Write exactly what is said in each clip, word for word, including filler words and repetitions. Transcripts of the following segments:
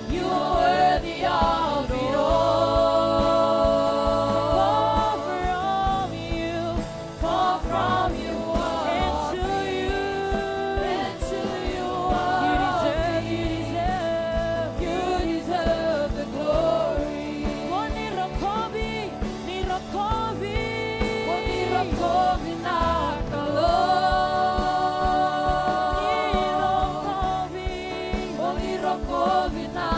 You are worthy of it all. For from you, for from you are, and to you, and to you are, you deserve, you deserve, you deserve the glory. Mo ni rokovi, ni rokovi. Mo ni rokovi na Kalou. Ni rokovi. Mo ni rokovi na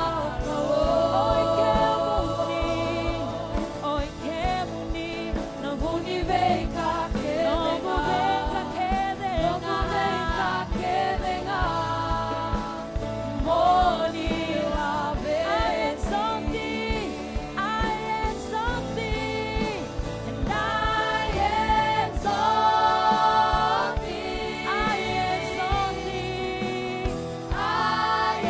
Kalou. O i kemuni, o i kemuni, nomu veika kece ga. Nomu veika kece ga. Nomu veika kece ga. Mo ni laveti. I exalt thee, I exalt thee, and I exalt thee. I exalt thee, I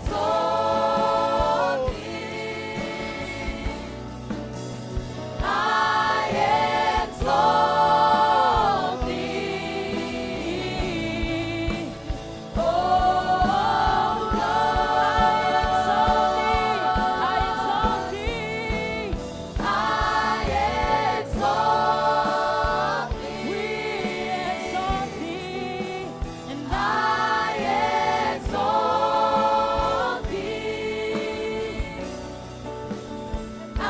exalt thee. I exalt thee, O Lord. I exalt thee, I exalt thee, I exalt thee. We exalt thee, and I exalt thee. I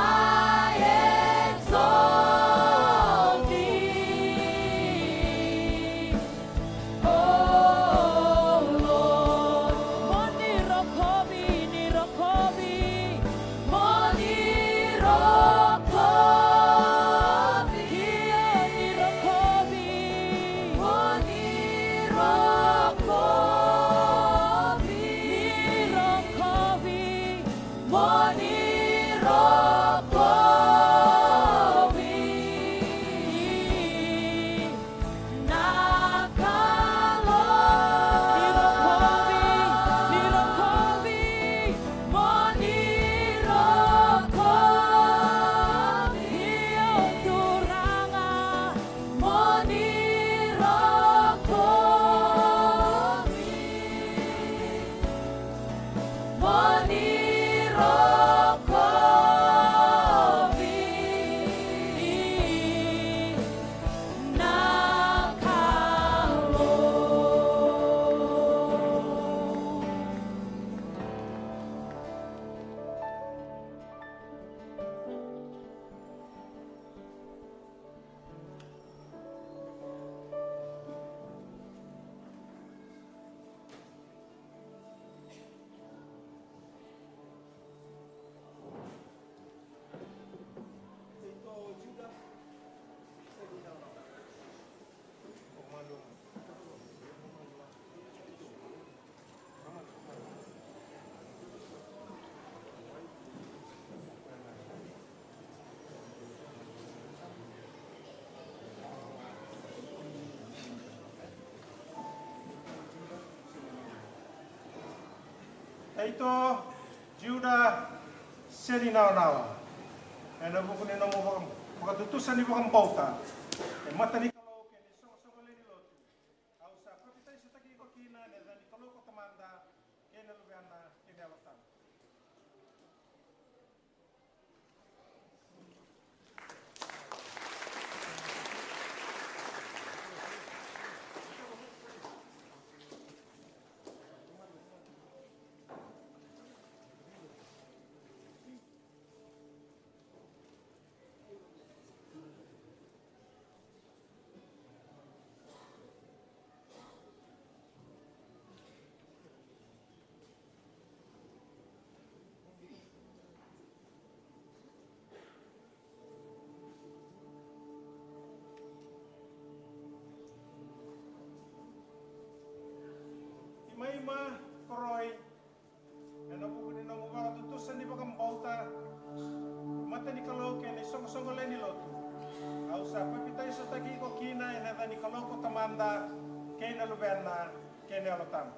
exalt thee, O Lord. Mo ni rokovi, ni rokovi. Mo ni rokovi. Io, ni rokovi. Mo ni rokovi. Ni rokovi. Mo ni rokovi na Kalou. Ni rokovi, ni rokovi. Mo ni rokovi, io Turaga. Mo ni rokovi. Mo ni rokovi na Kalou. Taito, Jiuda, se ni nawanawa. Ena vuku ni nomu vaka-, vakatutusa ni vakabauta e mata ni Kalou kei na isoqosoqo lewe ni lotu, au sa papitaisotaki iko kina ena yaca ni Kalou ko Tamada, kei na Luvena, kei na Yalo Tabu. Imaima, koroi, ena vuku ni nomu vakatutusa ni vakabauta e mata ni Kalou kei na isoqosoqo lewe ni lotu, au sa papitaisotaki iko kina ena yaca ni Kalou ko Tamada, kei na Luvena, kei na Yalo Tabu.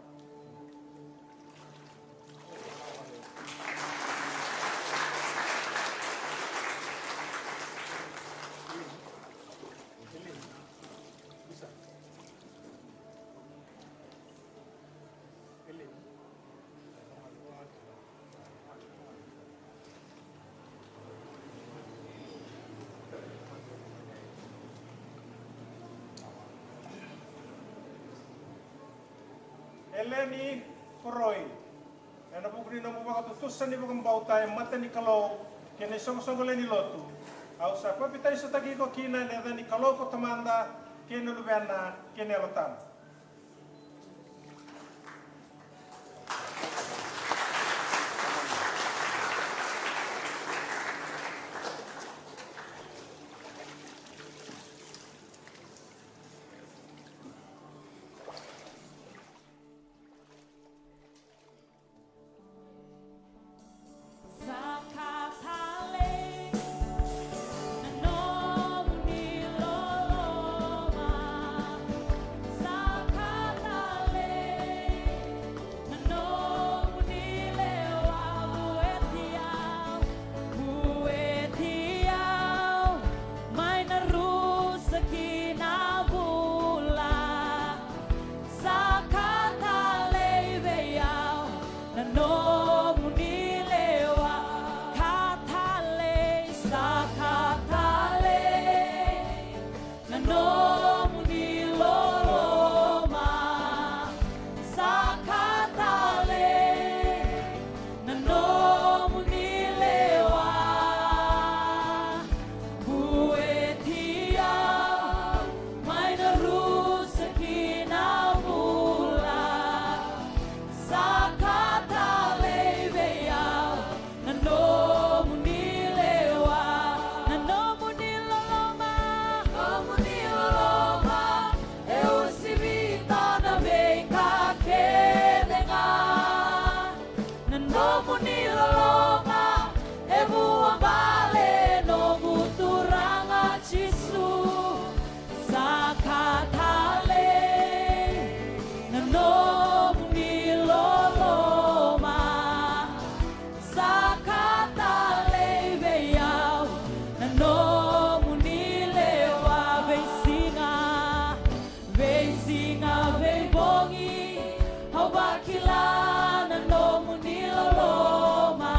Eleni Koroi, ena vuku ni nomu vakatutusa ni vakabauta e mata ni Kalou kei na isoqosoqo lewe ni lotu, au sa papitaisotaki iko kina ena yaca ni Kalou ko Tamada kei na Luvena kei na Yalo Tabu. Sa ka talei na nomuni loloma. Sa ka talei na nomuni lewa. Vueti au, vueti au mai na rusa ki na bula. Sa ka talei vei au na nomuni lewa. Ka talei, sa ka talei na nomuni loloma. Sa ka talei na nomuni lewa. Vueti au mai na rusa ki na bula. Sa ka talei vei au na nomuni lewa. Na nomuni loloma, nomuni loloma e uasivi tu na veika kece ga. Na nomuni loloma e vuabale, noqu Turaga Jisu. Sa ka talei na nomuni loloma. Sa ka talei vei au na nomuni lewa. Veisiga, veisiga, veibogi, au vakila na nomuni loloma.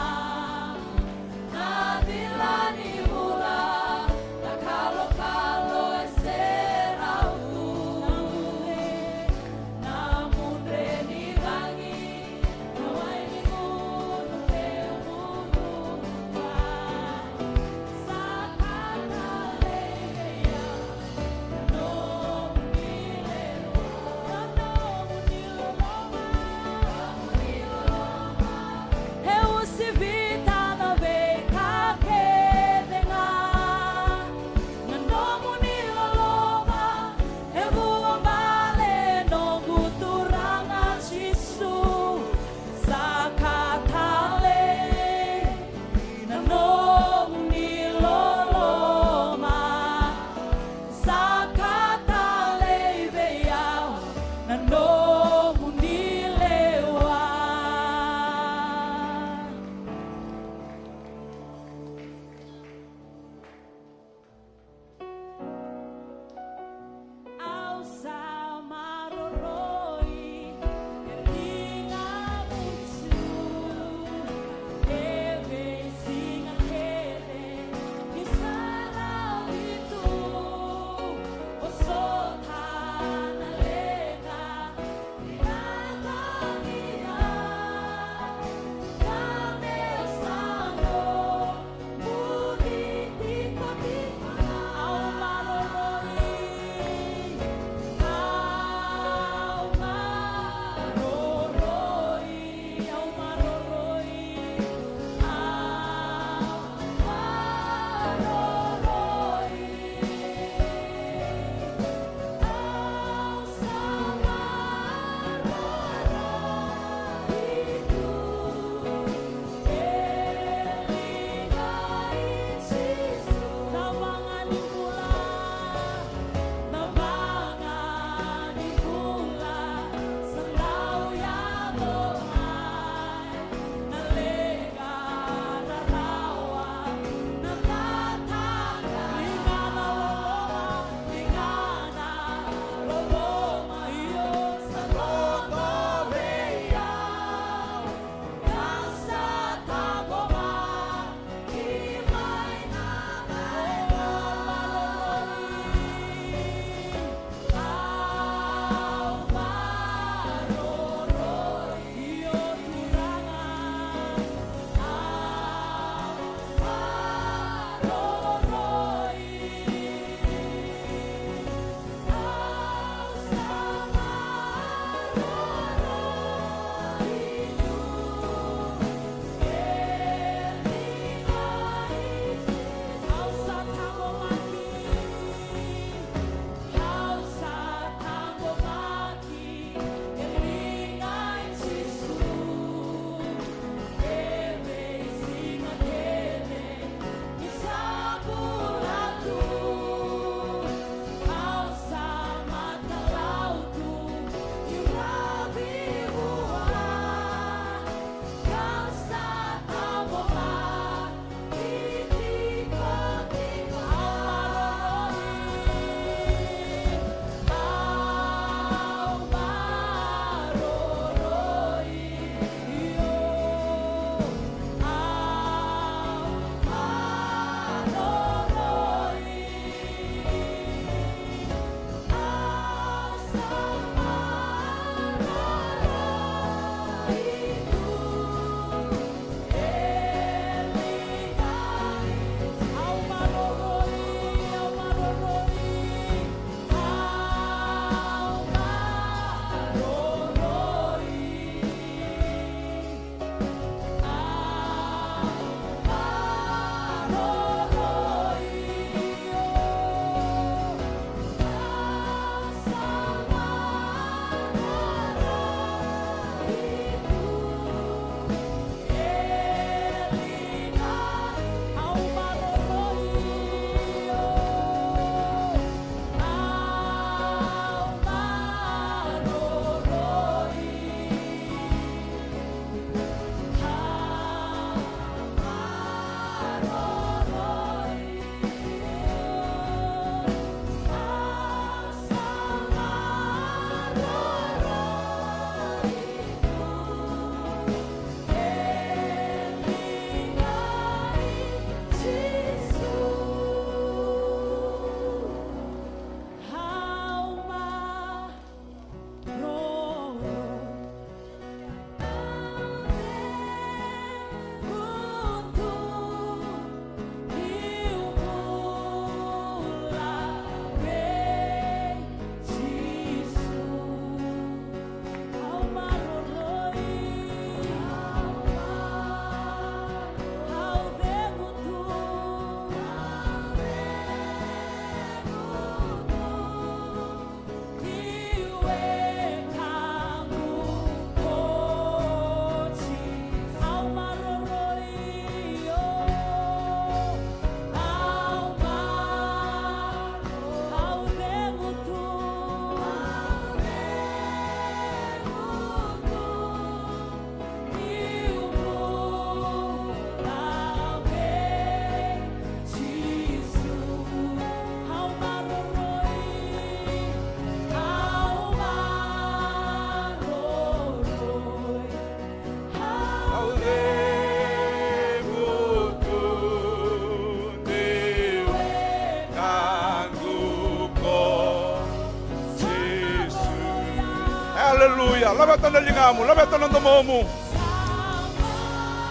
Aleluya. Laveta na ligamu, laveta na domomu.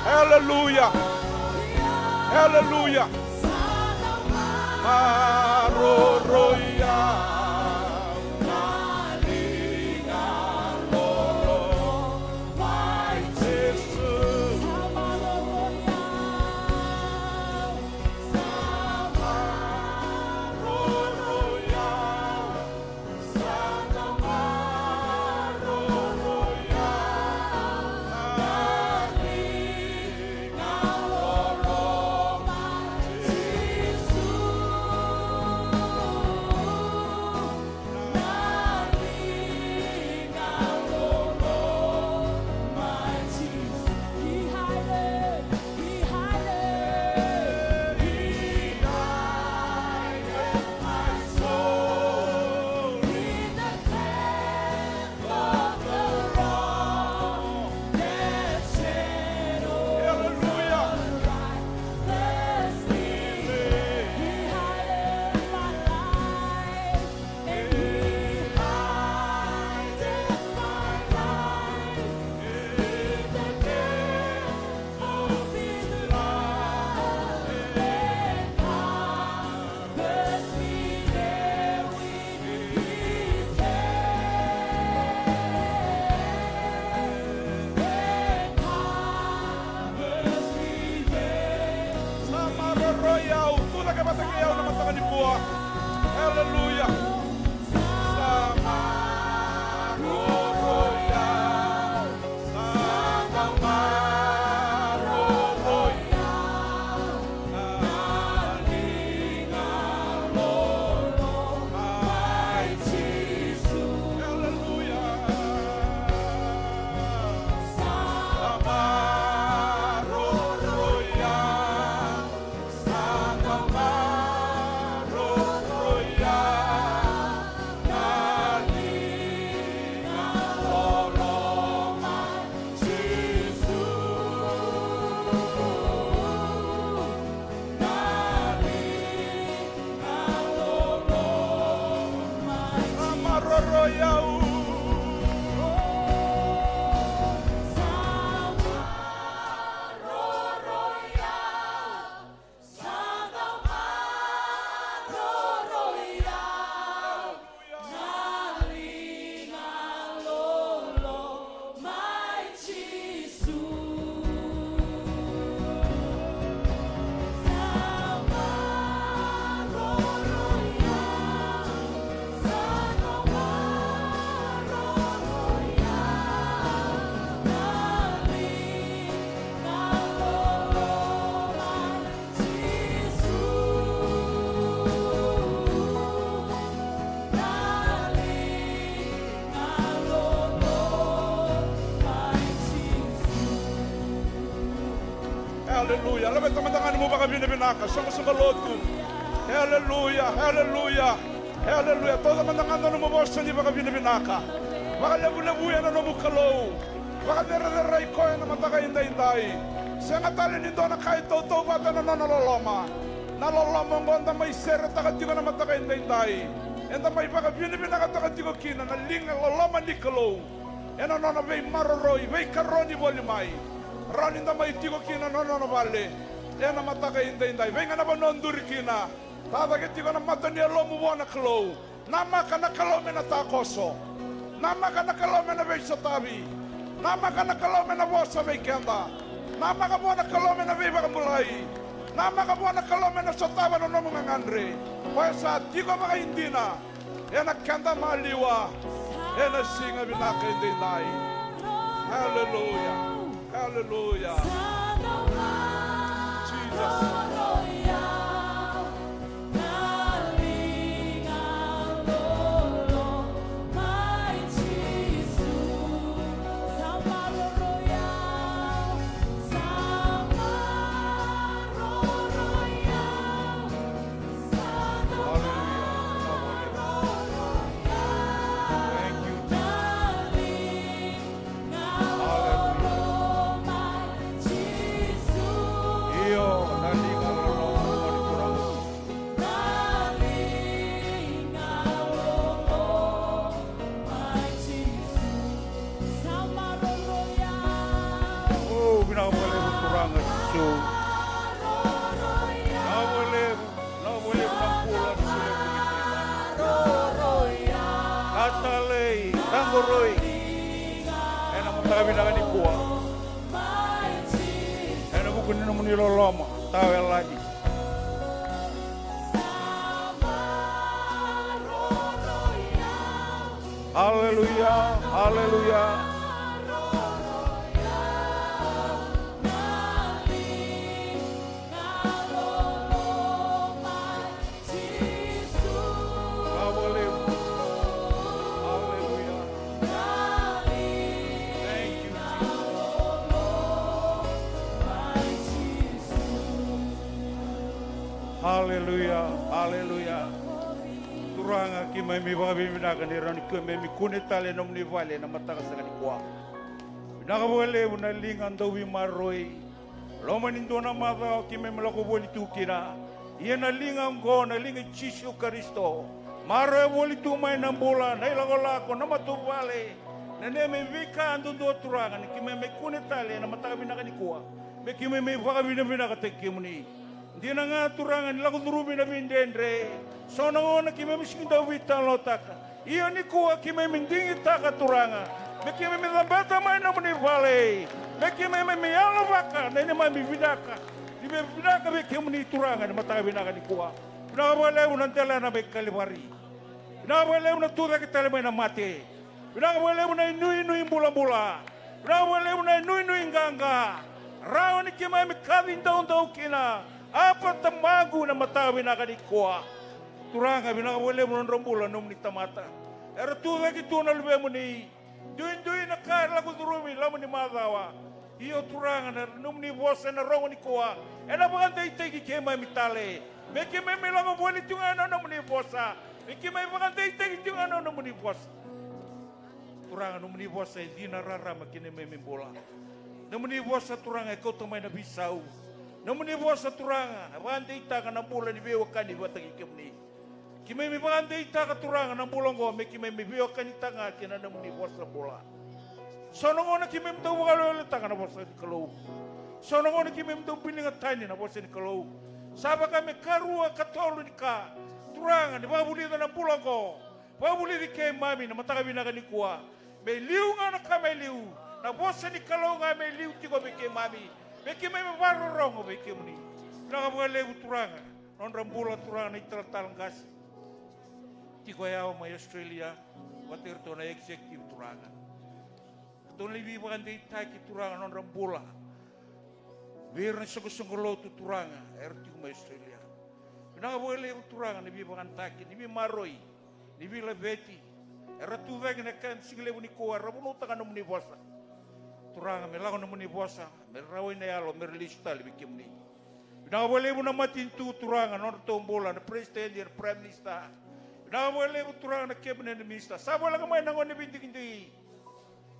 Aleluya. Aleluya. Maroroi au na liga loloma i Jisu. Sa maroroi au, tucake vata kei au na mataka nikua. Aleluya. Sa maroroi au. Aleluya. Laveta mada ga nomu vakavinavinaka, soqosoqo lotu. Aleluya, aleluya, aleluya. Tauca mada ga na nomu vosa ni vakavinavinaka. Vakalevulevuya na nomu Kalou. Vakacerecerei koya na mataka edaidai. Sega tale ni dua na ka e tautauvata na nona loloma. Na loloma oqo da mai seretaka tiko na mataka edaidai. Eda mai vakavinavinakataka tiko kina na liga loloma ni Kalou. Ena nona veimaroroi, veikaroni voli mai. Rawa ni da mai tiko kina na nona vale. Ena mataka edaidai, vei ga na vanua o duri kina. Tacake tiko na mata ni yalomu vua na Kalou. Namaka na Kalou me na takoso. Namaka na Kalou me na veisotavi. Namaka na Kalou me na vosa vei keda. Namaka vua na Kalou me na veivakabulai. Namaka vua na Kalou me na sotava na nomu gagadre. Koya sa tiko vakaidina ena keda maliwa ena siga vinaka edaidai. Aleluya. Aleluya. Jesus. Vinaka vakalevu, vinaka vakalevu na bula ni solia vei kemuni. Ka talei, ka qoroi. Ena mataka vinaka nikua. Ena vuku ni nomuni loloma tawayalani. Aleluya, aleluya. Aleluya. Thank you, Jesus. Aleluya, aleluya. Turaga, keimami vakavinavinaka ni rawa ni keimami kune tale e nomuni vale ena mataka saka nikua. Vinaka vakalevu na liga dau veimaroroi. Loma ni dua na macawa keimami lako voli tu kina. Ia na liga oqo, na liga i Jisu Karisito. Maroroya voli tu mai na bula, na ilakolako, na matavuvale, na neimami veika duadua, Turaga, ni keimami kune tale ena mataka vinaka nikua. Me keimami vakavinavinakataki kemuni. Dina ga, Turaga, ni lako curumi na veidredre. So na gauna keimami sega ni dau veitalanoataka. Ia nikua keimami digitaka, Turaga, me keimami cabeta mai nomuni vale. Me keimami yalovaka na neimami vinaka. Ni veivinaka vei kemuni, Turaga, ena mataka vinaka nikua. Vinaka vakalevu na delana mai Kalivari. Vinaka vakalevu na tucake tale mai na mate. Vinaka vakalevu na inuinui bulabula. Vinaka vakalevu na inuinui qaqa. Rawa ni keimami kaci daudau kina. Apa, Tamaqu, na mataka vinaka nikua. Turaga, vinaka vakalevu na nodra bula nomuni tamata. Era tucake tu na luvemuni. Duidui na ka era lako curumi loma ni macawa. Io, Turaga, na nomuni vosa ena rogo nikua ena vakadeitaki keimami tale. Me keimami lako voli tu ga na nomuni vosa. Me keimami vakadeitaki tu ga na nomuni vosa. Turaga, nomuni vosa e cina rarama ki na neimami bula. Nomuni vosa, Turaga, e kauta mai na veisau. Nomuni vosa, Turaga, e vakadeitaka na bula ni veiwekani vata kei kemuni. Keimami vakadeitaka, Turaga, na bula oqo me keimami veiwekanitaka ga kei na nomuni vosa bula. So na gauna keimami dau vakaweleweletaka na vosa ni Kalou. So na gauna keimami dau biliga tani na vosa ni Kalou. Sa vaka me karua, katolu ni ka, Turaga, ni vakavulica na bula oqo. Vakavulici keimami na mataka vinaka nikua. Me liu ga na ka me liu, na vosa ni Kalou ga me liu tiko vei keimami. Me keimami vakarorogo vei kemuni. Vinaka vakalevu, Turaga, nodra bula, Turaga, na italatala qase tiko yawa mai Australia, vata iratou na executive, Turaga. Ratou na veivakadeitaki, Turaga, nodra bula vei ira na soqosoqo lotu, Turaga, era tiko mai Australia. Vinaka vakalevu, Turaga, ni veivakadeitaki, ni veimaroroi, ni veilaveti. Era tucake na ka ena siga levu nikua, era vunautaka nomuni vosa. Turaga, me lako nomuni vosa, me rawai na yalo, me ra lesu tale vei kemuni. Vinaka vakalevu na matanitu, Turaga, nodratou bula na president, na prime minister. Vinaka vakalevu, Turaga, na cabinet minister. Sa voleka mai na gone veidikidiki.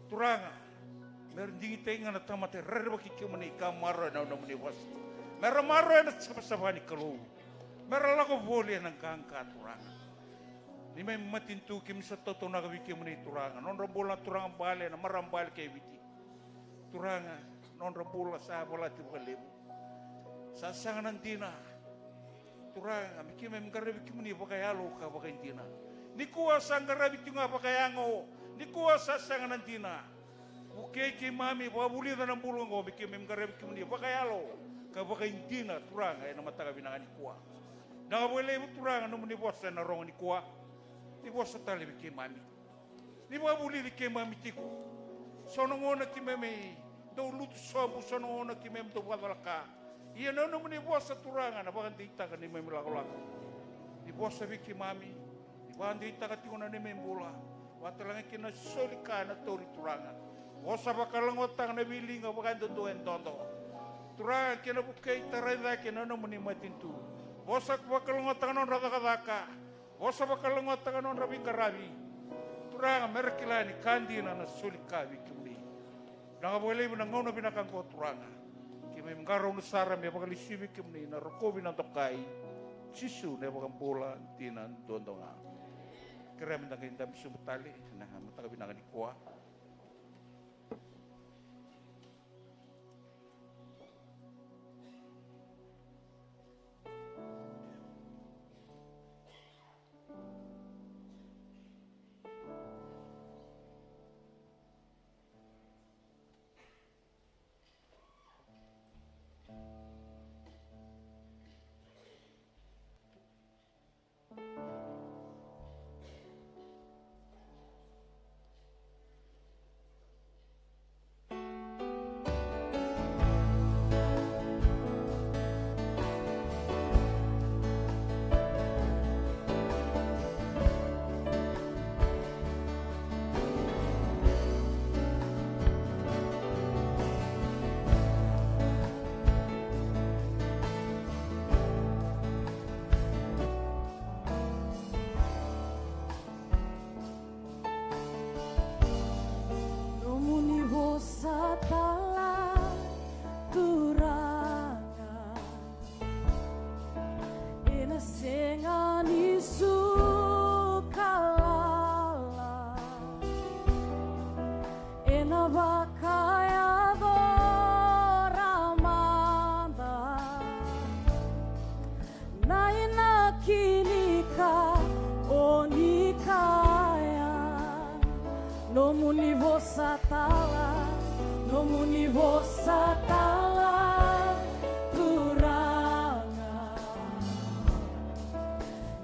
Turaga, me ra digitaki ga na tamata e rerevaki kemuni ka maroroya na nomuni vosa. Me ra maroroya na savasava ni Kalou. Me ra lako voli ena qaqa, Turaga. Neimami matanitu, keimami sa tautaunaka vei kemuni, Turaga. Nodra bula na turaga bale, na marama bale kei Viti. Turaga, nodra bula sa yavalati vakalevu. Sa sega na dina. Turaga, me keimami qaravi kemuni vakayalo ka vakaidina. Nikua sa qaravi tiko ga vakayago. Nikua sa sega na dina. Vukei keimami, vakavulica na bula oqo me keimami qaravi kemuni vakayalo ka vakaidina, Turaga, ena mataka vinaka nikua. Vinaka vakalevu, Turaga, nomuni vosa ena rogo nikua. Ni vosa tale vei keimami. Ni vakavulici keimami tiko. So na gauna keimami dau lutu sobu, so na gauna keimami dau vakacalaka. Ia na nomuni vosa, Turaga, na vakadeitaka neimami lakolako. Ni vosa vei keimami, ni vakadeitaka tiko na neimami bula. Vaka talega kina na soli ka ena tauri, Turaga. Vosa vakalougatataka na veiliga vakayadudua e dodo. Turaga, kei na vukei, tarai cake na nomuni matanitu. Vosa vakalougatataka na nodra cakacaka. Vosa vakalougatataka na nodra veiqaravi. Turaga, me ra kila ni ka dina na soli ka vei kemuni. Vinaka vakalevu na gauna vinaka oqo, Turaga. Keimami qarauna sara me vakalesui vei kemuni na rokovi, na dokai. Jisu na iVakabula dina duadua ga. Kerea meda qai dabe sobu tale ena mataka vinaka nikua. Ni vosa tala, nomuni vosa tala, Turaga.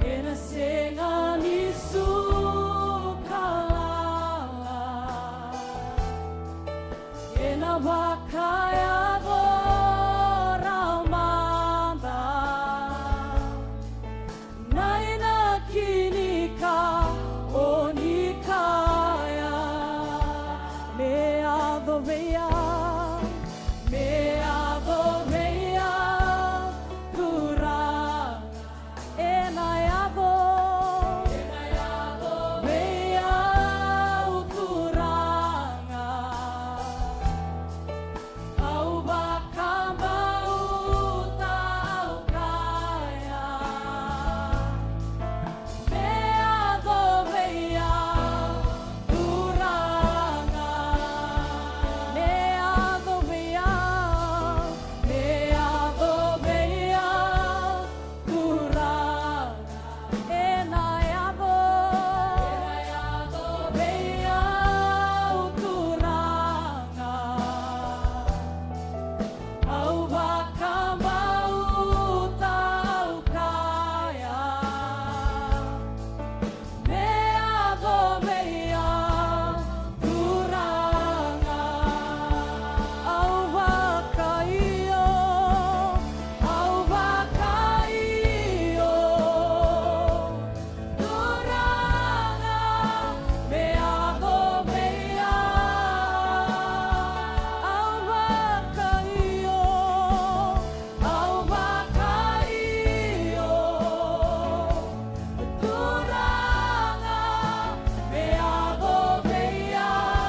Ena sega ni suka lala, ena vakayaco rawa mada na inaki ni ka o ni kaya. Me yaco vei au, me yaco vei au, Turaga. Ena yaco, ena yaco vei au, Turaga. Au vakabauta, au kaya, me yaco vei au, Turaga. Me yaco vei au, me yaco vei au, Turaga. Ena yaco, ena yaco vei au, Turaga. Au vakabauta, au kaya, me yaco vei au, Turaga. Au vakaio, au vakaio, Turaga, me yaco vei au. Au vakaio, au vakaio, Turaga, me yaco vei au.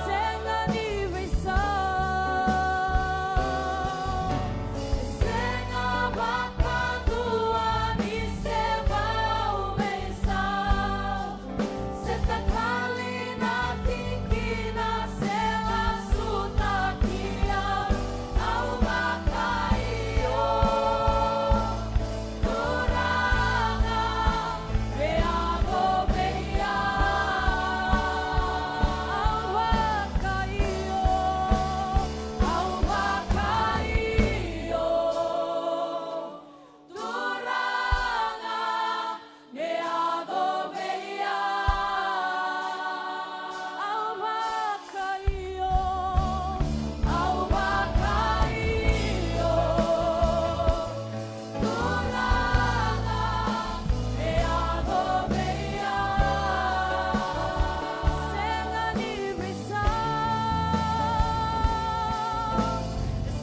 Sega ni veisau, sega vakadua ni se vau veisau. Se takali na tikina, se lasutaki au, au vakaio, Turaga, me yaco vei au. Au vakaio, au vakaio, Turaga, me yaco vei au. Au vakaio, au vakaio, Turaga, me yaco vei au. Sega ni veisau,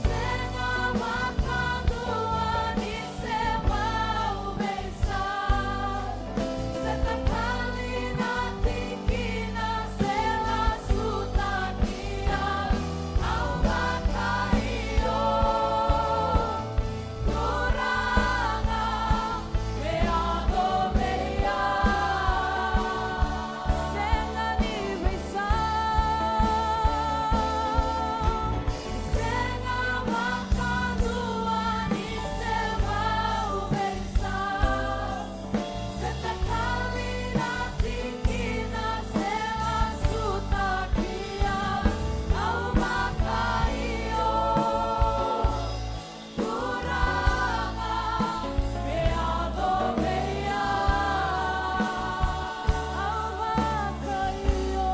sega vakadua ni se vau veisau. Se takali na tikina, se lasutaki au, au vakaio, Turaga, me yaco vei au. Sega ni veisau, sega vakadua ni se vau veisau. Se takali na tikina, se lasutaki au, au vakaio, Turaga, me yaco vei au. Au vakaio,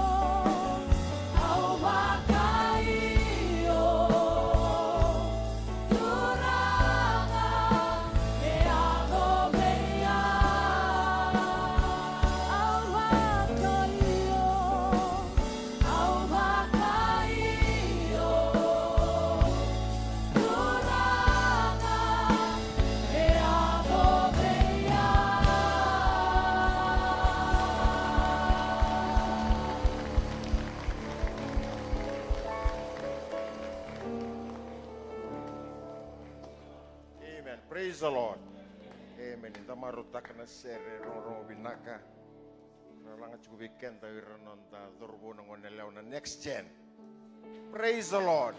au vakaio, Turaga, me yaco vei au. Au vakaio, au vakaio, Turaga, me yaco vei au. Amen. Praise the Lord. Amen. Eda marautaka na sere rogorogo vinaka. Ralaga tiko vei keda o ira na noda cauravou, na gone yalewa, na next gen. Praise the Lord.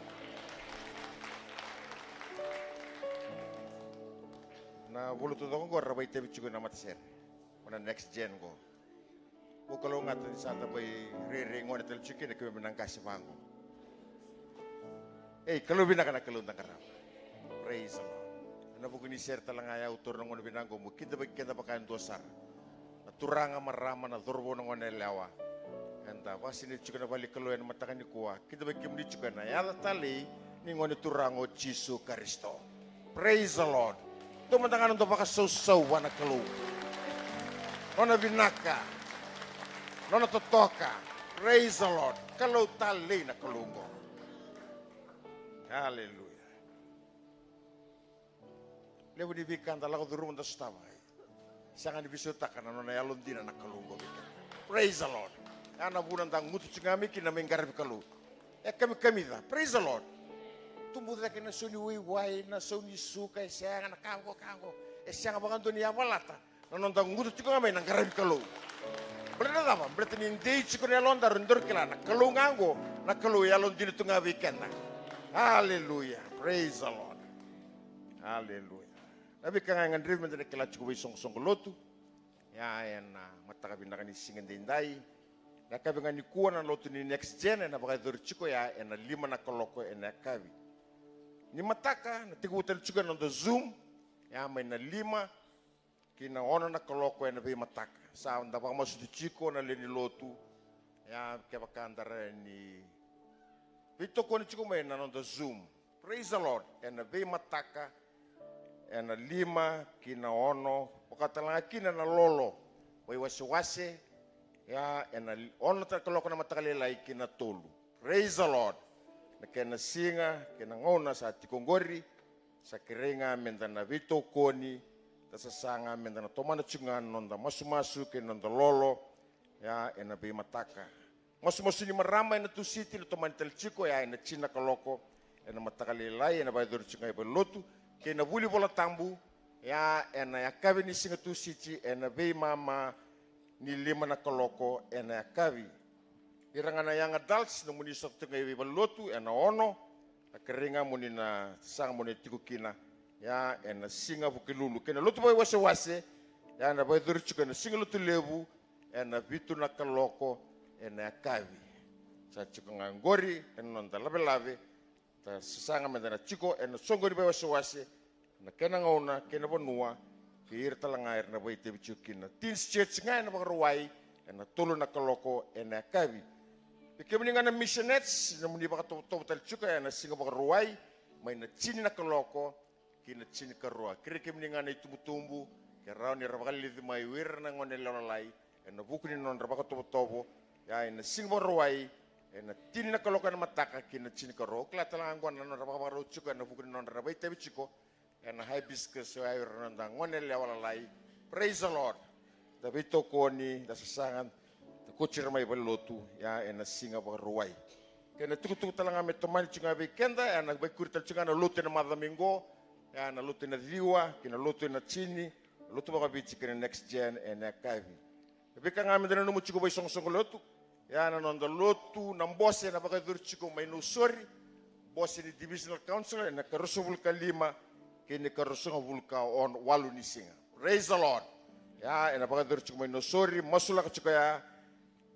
Na vula taucoko oqo era vakaitavi tiko ena matasere. O na next gen qo. Mo kalougata ni sa da mai rairai gone tale tiko kina keimami na qase vaqo. Ei, Kalou vinaka na Kalou da qarava. Praise the Lord. Ena vuku ni sere tale ga ya au taura na gauna vinaka oqo mo kidavaki keda vaka e dua sara. Na turaga, marama, na cauravou, na gone yalewa. Eda vakasinaiti tiko na vale ni Kalou ena mataka nikua. Kidavaki kemuni tiko ena yaca talei ni Gone Turaga o Jisu Karisito. Praise the Lord. Taumada ga na noda vakasausau vua na Kalou. Nona vinaka. Nona totoka. Praise the Lord. Kalou talei na Kalou oqo. Hallelujah. Levu ni veika da lako curuma da sotava. Sega ni veisautaka na nona yalodina na Kalou oqo vei keda. Praise the Lord. Ya na vuna da gutu tiko ga mai kina mai qaravi Kalou. E kamikamica. Praise the Lord. Tubu cake na sau ni waiwai, na sau ni suka, e sega na ka oqo, ka oqo. E sega vakadua ni yavalata na noda gutu tiko ga mai na qaravi Kalou. Baleta na cava? Baleta ni dei tiko na yalodaru, daru kila na Kalou ga oqo, na Kalou e yalodina tu ga vei keda. Hallelujah. Praise the Lord. Hallelujah. Na veika ga e gadrevi meda na kila tiko vei soqosoqo lotu. Ya ena mataka vinaka ni siga daidai. Na yakavi ga nikua na lotu ni Next Gen ena vakayacori tiko ya ena lima na kaloko ena yakavi. Ni mataka na tekivu tale tiko ena noda Zoom. Ya mai na lima ki na ono na kaloko ena veimataka. Sa da vakamasuti tiko na lewe ni lotu. Ya kevaka da rawa ni veitokoni tiko mai na noda Zoom. Praise the Lord. Ena veimataka, ena lima ki na ono, vaka tale ga kina na lolo vaiwasewase, ya ena li-, ono tale kaloko na mataka lailai ki na tolu. Praise the Lord. Na kena siga kei na gauna sa tiko qori, sa kerei ga meda na veitokoni, da sasaga meda na tomana tiko ga na noda masumasu kei na noda lolo, ya ena veimataka. Masumasu ni marama ena Tusiti na tomani tale tiko ya ena tini na kaloko ena mataka lailai, ena vakayacori tiko ga i valenilotu kei na vuli Volatabu, ya ena yakavi ni siga Tusiti ena veimama ni lima na kaloko ena yakavi. Ira ga na young adults, nomuni sota tiko ga i valenilotu ena ono, na kerei ga moni na saga moni tiko kina, ya ena siga Vukelulu. Kei na lotu vaiwasewase, ya na vakayacori tiko ena siga Lotulevu, ena vitu na kaloko ena yakavi. Sa tiko ga qori ena noda lavelave, da sasaga meda na tiko ena soqo ni vaiwasewase, na kena gauna kei na vanua, kei ira tale ga era na vakaitavi tiko kina. Teens Church ga ena Vakarauwai, ena tolu na kaloko ena yakavi. Vei kemuni ga na missionaries, nomuni vakatovotovo tale tiko ena siga Vakarauwai, mai na tini na kaloko ki na tinikarua. Kerei kemuni ga na itubutubu ke rawa ni ra vakalilici mai o ira na gone yalewa lalai ena vuku ni nodra vakatovotovo, ya ena siga Vakarauwai, ena tini na kaloko ena mataka ki na tinikarua. Au kila tale ga oqo na nodra vakavakarau tiko ena vuku ni nodra vakaitavi tiko ena Hibiscus, o ira na noda gone yalewa lalai. Praise the Lord. Da veitokoni, da sasaga, da kauti ira mai valenilotu, ya ena siga Vakarauwai. Kei na tukutuku tale ga me tomani tiko ga vei keda, ya na vakaikuri tale tiko ga na lotu ena macawa mai qo, ya na lotu ena ciwa, kei na lotu ena tini, na lotu vakaviti kei na Next Gen ena yakavi. Na veika ga meda nanuma tiko vei soqosoqo lotu, ya na noda lotu, na bose ena vakayacori tiko mai Nausori, bose ni Divisional Council, ena ikaruasagavulu ka lima kei na ikaruasagavulu ka ono, walu ni siga. Praise the Lord. Ya ena vakayacori tiko mai Nausori, masulaka tiko ya.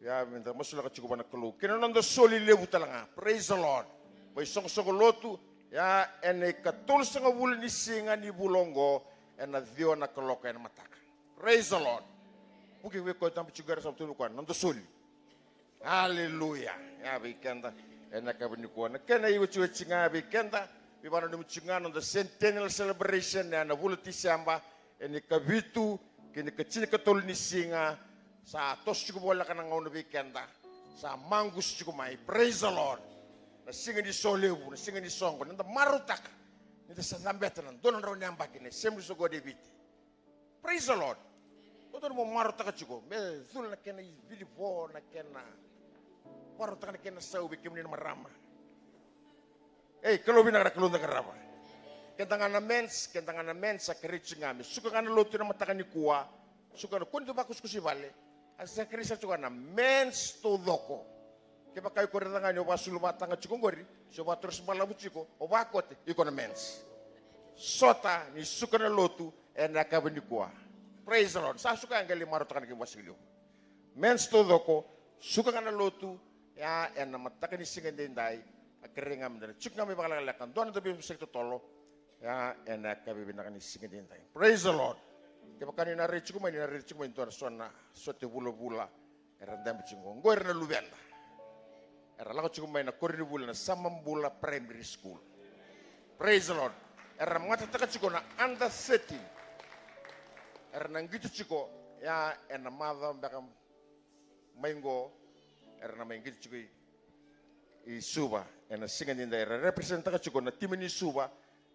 Ya meda masulaka tiko vua na Kalou. Kei na noda soli levu tale ga. Praise the Lord. Vei soqosoqo lotu, ya ena ikatolusagavulu ni siga ni vula oqo, ena ciwa na kaloko ena mataka. Praise the Lord. Vuki vei koya tabu tiko era sa tu vei koya, noda soli. Hallelujah. Ya vei keda ena yakavi nikua. Na kena iwetiweti ga vei keda, veivakananumi tiko ga na noda Centennial Celebration ena vula Tiseba, ena ikavitu kei na ikatinikatolu ni siga. Sa toso tiko voleka na gauna vei keda. Sa maqusa tiko mai. Praise the Lord. Na siga ni solevu, na siga ni soqo, ni da marautaka ni da sa cabeta na dua na drau na yabaki na Assembly of God e Viti. Praise the Lord. Dodonu mo marautaka tiko me cula na kena ivilivo, na kena marautaka na kena sau vei kemuni na marama. Ei, Kalou vinaka na Kalou da qarava. Keda ga na mens, keda ga na mens, sa kerei tiko ga me suka ga na lotu ena mataka nikua. Suka na kua ni dau vakusakusa i vale. A sa kerei sara tiko ga na mens taucoko. Kevaka iko raica ga ni o vakasulu vataga tiko qori, se o vakatorosi balavu tiko, o vakote, iko na mens. Sota ni suka na lotu ena yakavi nikua. Praise the Lord. Sa suka ya qai lai marautaka na kemu vasigalevu. Mens taucoko, suka ga na lotu, ia ena mataka ni siga edaidai, a kerei ga meda na tiko ga mai vakalekaleka, dua na dauveivesuki totolo, ia ena yakavi vinaka ni siga edaidai. Praise the Lord. Kevaka ni na rai tiko mai, ni na rai tiko mai dua na so na sote vulavula, era dabe tiko qo. Qo era na luveda. Era lako tiko mai na koronivuli na Samabula Primary School. Praise the Lord. Era matataka tiko na under thirteen. Era na qito tiko, ia ena macawa beka mai qo, era na mai qito tiko i, i Suva, ena siga nida era representaka tiko na timi ni Suva,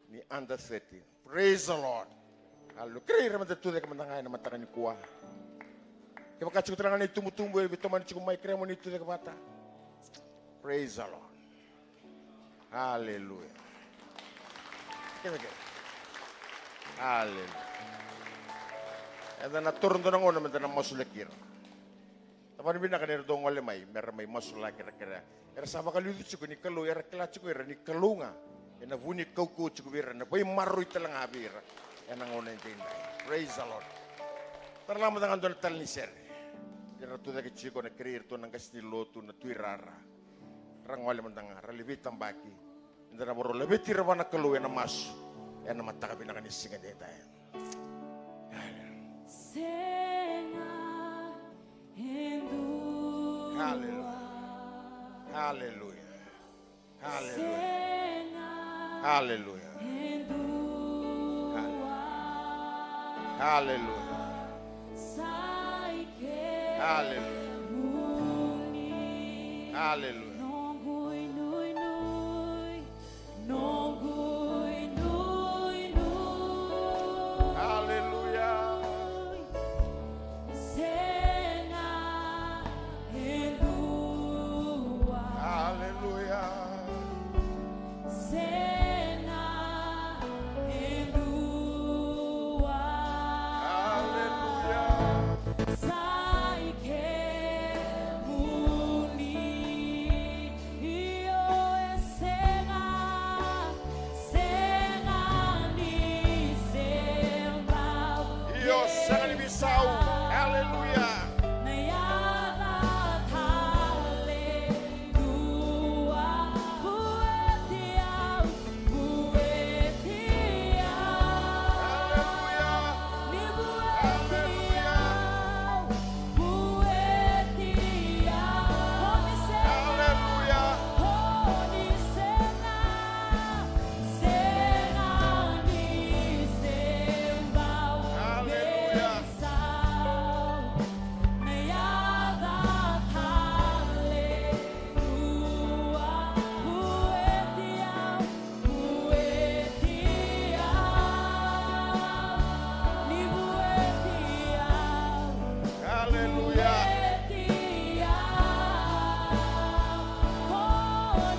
ni under thirteen. Praise the Lord. Hallelujah. Kerei ira meda tucake mada ga ena mataka nikua. Kevaka tiko tale ga na itubutubu e veitomani tiko mai, kerei mo ni tucake vata. Praise the Lord. Hallelujah. Kevaka. Hallelujah. Eda na toro dua na gauna meda na masulaki ira. Tavani vinaka ni ra dau gole mai, me ra mai masulaki, ra kerea. Era sa vakaliuci tiko ni Kalou, era kila tiko ira ni Kalou ga ena vu ni kaukauwa tiko vei ira, na veimaroroi tale ga vei ira. Ena gauna edaidai. Praise the Lord. Tara la mada ga dua na tale ni sere. Era tucake tiko, na kerei iratou na qase ni lotu, na tuirara. Ra gole mada ga, ra lai veitabaki. Eda na varau laveti ira vua na Kalou ena masu. Ena mataka vinaka ni siga edaidai. Sega e dua. Hallelujah. Hallelujah. Hallelujah. Sega Hallelujah. e dua. Hallelujah. Hallelujah. Sa i kemuni. Hallelujah. Hallelujah. Noqu inuinui. Noqu inuinui. Hallelujah. Sega e dua. Hallelujah. Sega e dua. Hallelujah. Sa i kemuni. Io e sega, sega ni se bau. Io, sega ni veisau. Hallelujah. Na yaca tale dua, vueti au, vueti au. Hallelujah. Ni vueti Hallelujah. au. Vueti au. Ko ni sega. Hallelujah. Ko ni sega. Sega ni se bau. Hallelujah. Veisau. Na yaca tale dua. Vueti au. Vueti au, ni vueti au. Hallelujah. Vueti au. Ko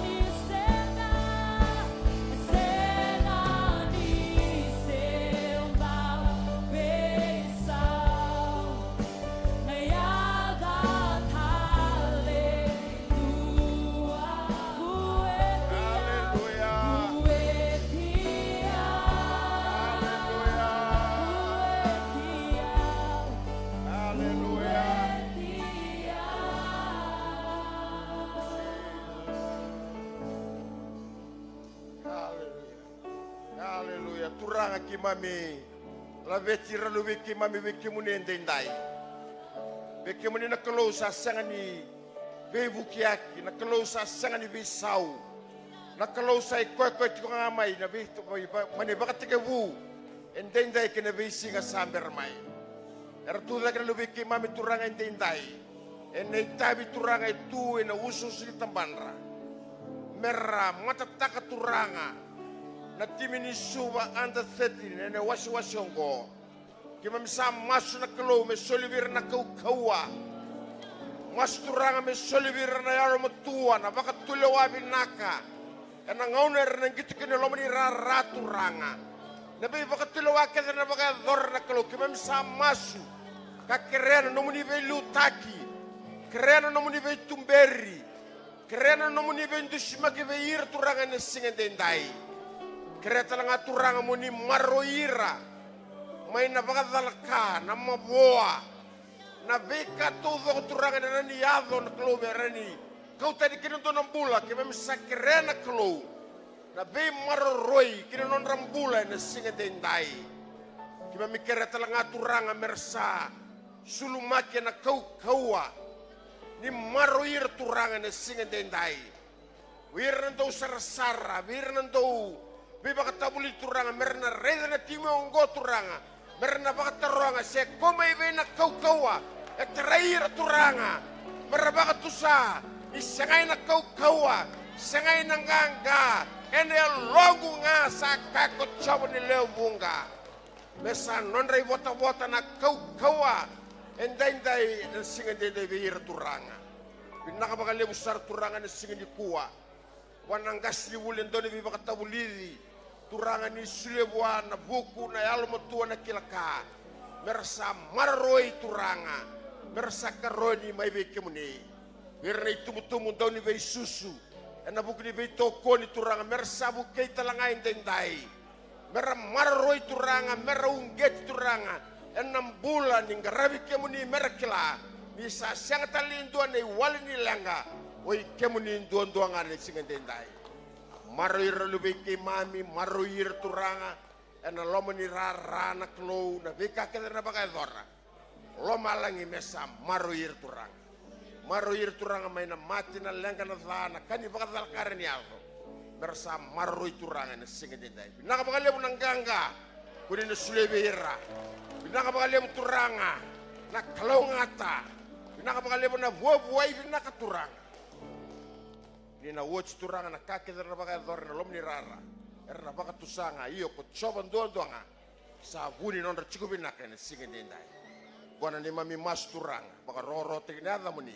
ni sega, sega ni se bau veisau. Na yaca tale dua, vueti au, Hallelujah. vueti au, Hallelujah. vueti au, Hallelujah. vueti au. Hallelujah. Hallelujah. Turaga, keimami laveti ira na luvei keimami vei kemuni edaidai. Vei kemuni na Kalou sa sega ni veivukiyaki, na Kalou sa sega ni veisau, na Kalou sa i koya koya tiko ga mai na vei, mai na ivakatekivu edaidai kei na veisiga sa bera mai. Era tu cake na luvei keimami, Turaga, edaidai ena itavi, Turaga, e tu ena usuusu ni tabadra. Me ra matataka, Turaga, na timi ni Suva under thirteen ena iwasewase oqo. Keimami sa masu, na Kalou, me soli vei ira na kaukauwa. Masu, Turaga, me soli vei ira na yalomatua, na vakatulewa vinaka. Ena gauna era na qito kina e loma ni rara, Turaga, na veivakatulewa kece na vakayacora, na Kalou, keimami sa masu ka kerea na nomuni veiliutaki, kerea na nomuni veituberi, kerea na nomuni veidusimaki vei ira, Turaga, ena siga edaidai. Kerea tale ga, Turaga, mo ni maroroi ira mai na vakacalaka, na mavoa, Na veika taucoko Turaga ena rawa ni yaco na Kalou me rawa ni kau tani kina dua na bula, keimami sa kerea na Kalou na veimaroroi kina nodra bula ena siga edaidai. Keimami kerea tale ga Turaga me ra sa sulumaki ena kaukauwa ni maroroi ira Turaga ena siga edaidai. Vei ira na dau sarasara, vei ira na dau veivakatavulici Turaga, me ra na raica na timi oqo Turaga, me ra na vakataroga se ko mai vei na kaukauwa e tarai ira Turaga, me ra vakatusa ni segai na kaukauwa, segai na qaqa, ena yaloqu ga sa kaya ko Jiova ni lewe vuqa. Me sa nodra ivotavota na kaukauwa edaidai, ena siga edaidai vei ira Turaga. Vinaka vakalevu sara Turaga ena siga nikua. Vua na qasenivuli e dau ni veivakatavulici Turaga, ni solia vua na vuku, na yalomatua, na kila ka, me ra sa maroroi Turaga, me ra sa karoni mai vei kemuni. Vei ira na itubutubu dau ni veisusu ena vuku ni veitokoni Turaga, me ra sa vukei tale ga edaidai. Me ra maroroi Turaga, me ra uqeti Turaga ena bula ni qaravi kemuni, me ra kila ni sa sega tale ni dua na iwali ni leqa, o i kemuni duadua ga ena siga edaidai. Maroroi ira na luvei keimami, maroroi ira Turaga ena loma ni rara na Kalou, na veika kece era na vakayacora. Lomalagi me sa maroroi ira Turaga. Maroroi ira Turaga mai na mate, na leqa, na ca, na ka ni vakacalaka era ni yaco. Me ra sa maroroi Turaga ena siga edaidai. Vinaka vakalevu na qaqa ko ni na solia vei ira. Vinaka vakalevu Turaga na kalougata. Vinaka vakalevu na vuavuai vinaka Turaga. Ni na oti Turaga na ka kece era na vakayacora ena loma ni rara, era na vakatusa ga, io ko Jiova duadua ga sa vu ni nodra tiko vinaka ena siga edaidai. Oqo na neimami masu Turaga, vakarokorokotaki na yacamuni.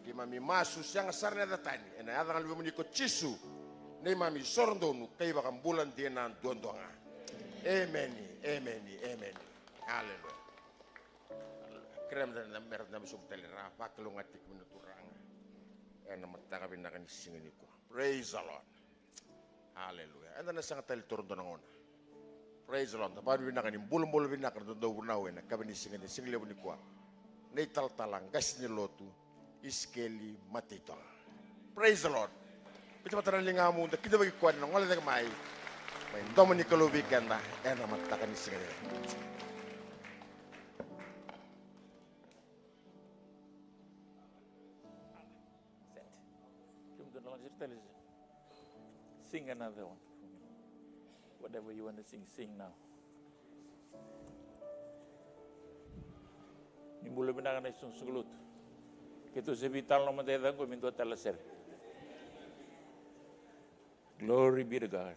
Keimami masu sega sara ni yaca tani, ena yaca ga luvemuni ko Jisu, neimami isoro donu ka iVakabula dina duadua ga. Emeni, emeni, emeni. Aleluya. Kerea meda, meda, meda sobu tale ra vakalougatataki kemuni na Turaga ena mataka vinaka ni siga nikua. Praise the Lord. Aleluya. Eda na sega tale ni taura dua na gauna. Praise the Lord. Da vakavinavinaka ni bulabula vinaka na dodonu vunau ena yakavi ni siga, ni siga levu nikua. Na italatala qase ni lotu, Isikeli Mataitoga. Praise the Lord. Biuta vata na ligamu, da kidavaki koya ni na gole cake mai, mai domo ni Kalou vei keda ena mataka ni siga levu. Sing another one for me. Whatever you want to sing, sing now. Ni bula vinaka na isoqosoqo lotu. Keitou se veitalanoa mada e caqu me dua tale na sere. Glory be to God.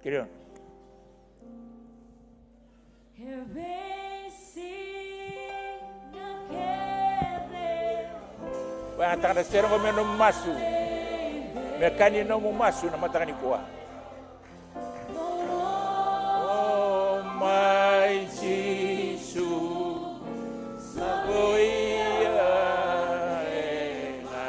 Kiri on. Vakayagataka na sere qo me nomu masu. Me ka ni nomu masu na mataka nikua. O mai Jisu, sa voia ena.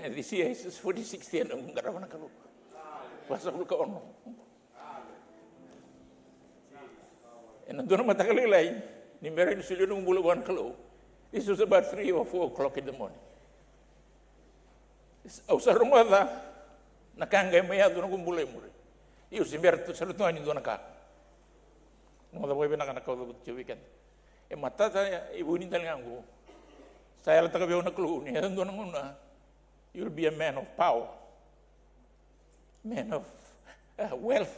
And this year is forty-sixth year na noqu qarava na Kalou. Vasagavulu ka ono. Ena dua na mataka lailai ni bera ni solia noqu bula vua na Kalou. This was about three or four o'clock in the morning. Au sa rogoca na ka qai mai yaco noqu bula e muri. Io, se bera tu, sa ratou ni dua na ka. Rogoca vakavinaka na ka au cavuta tiko vei keda. E matata e vuni tale ga qo. Sa yalataka vei au na Kalou ni yaco dua na gauna, you'll be a man of power, man of, uh, wealth,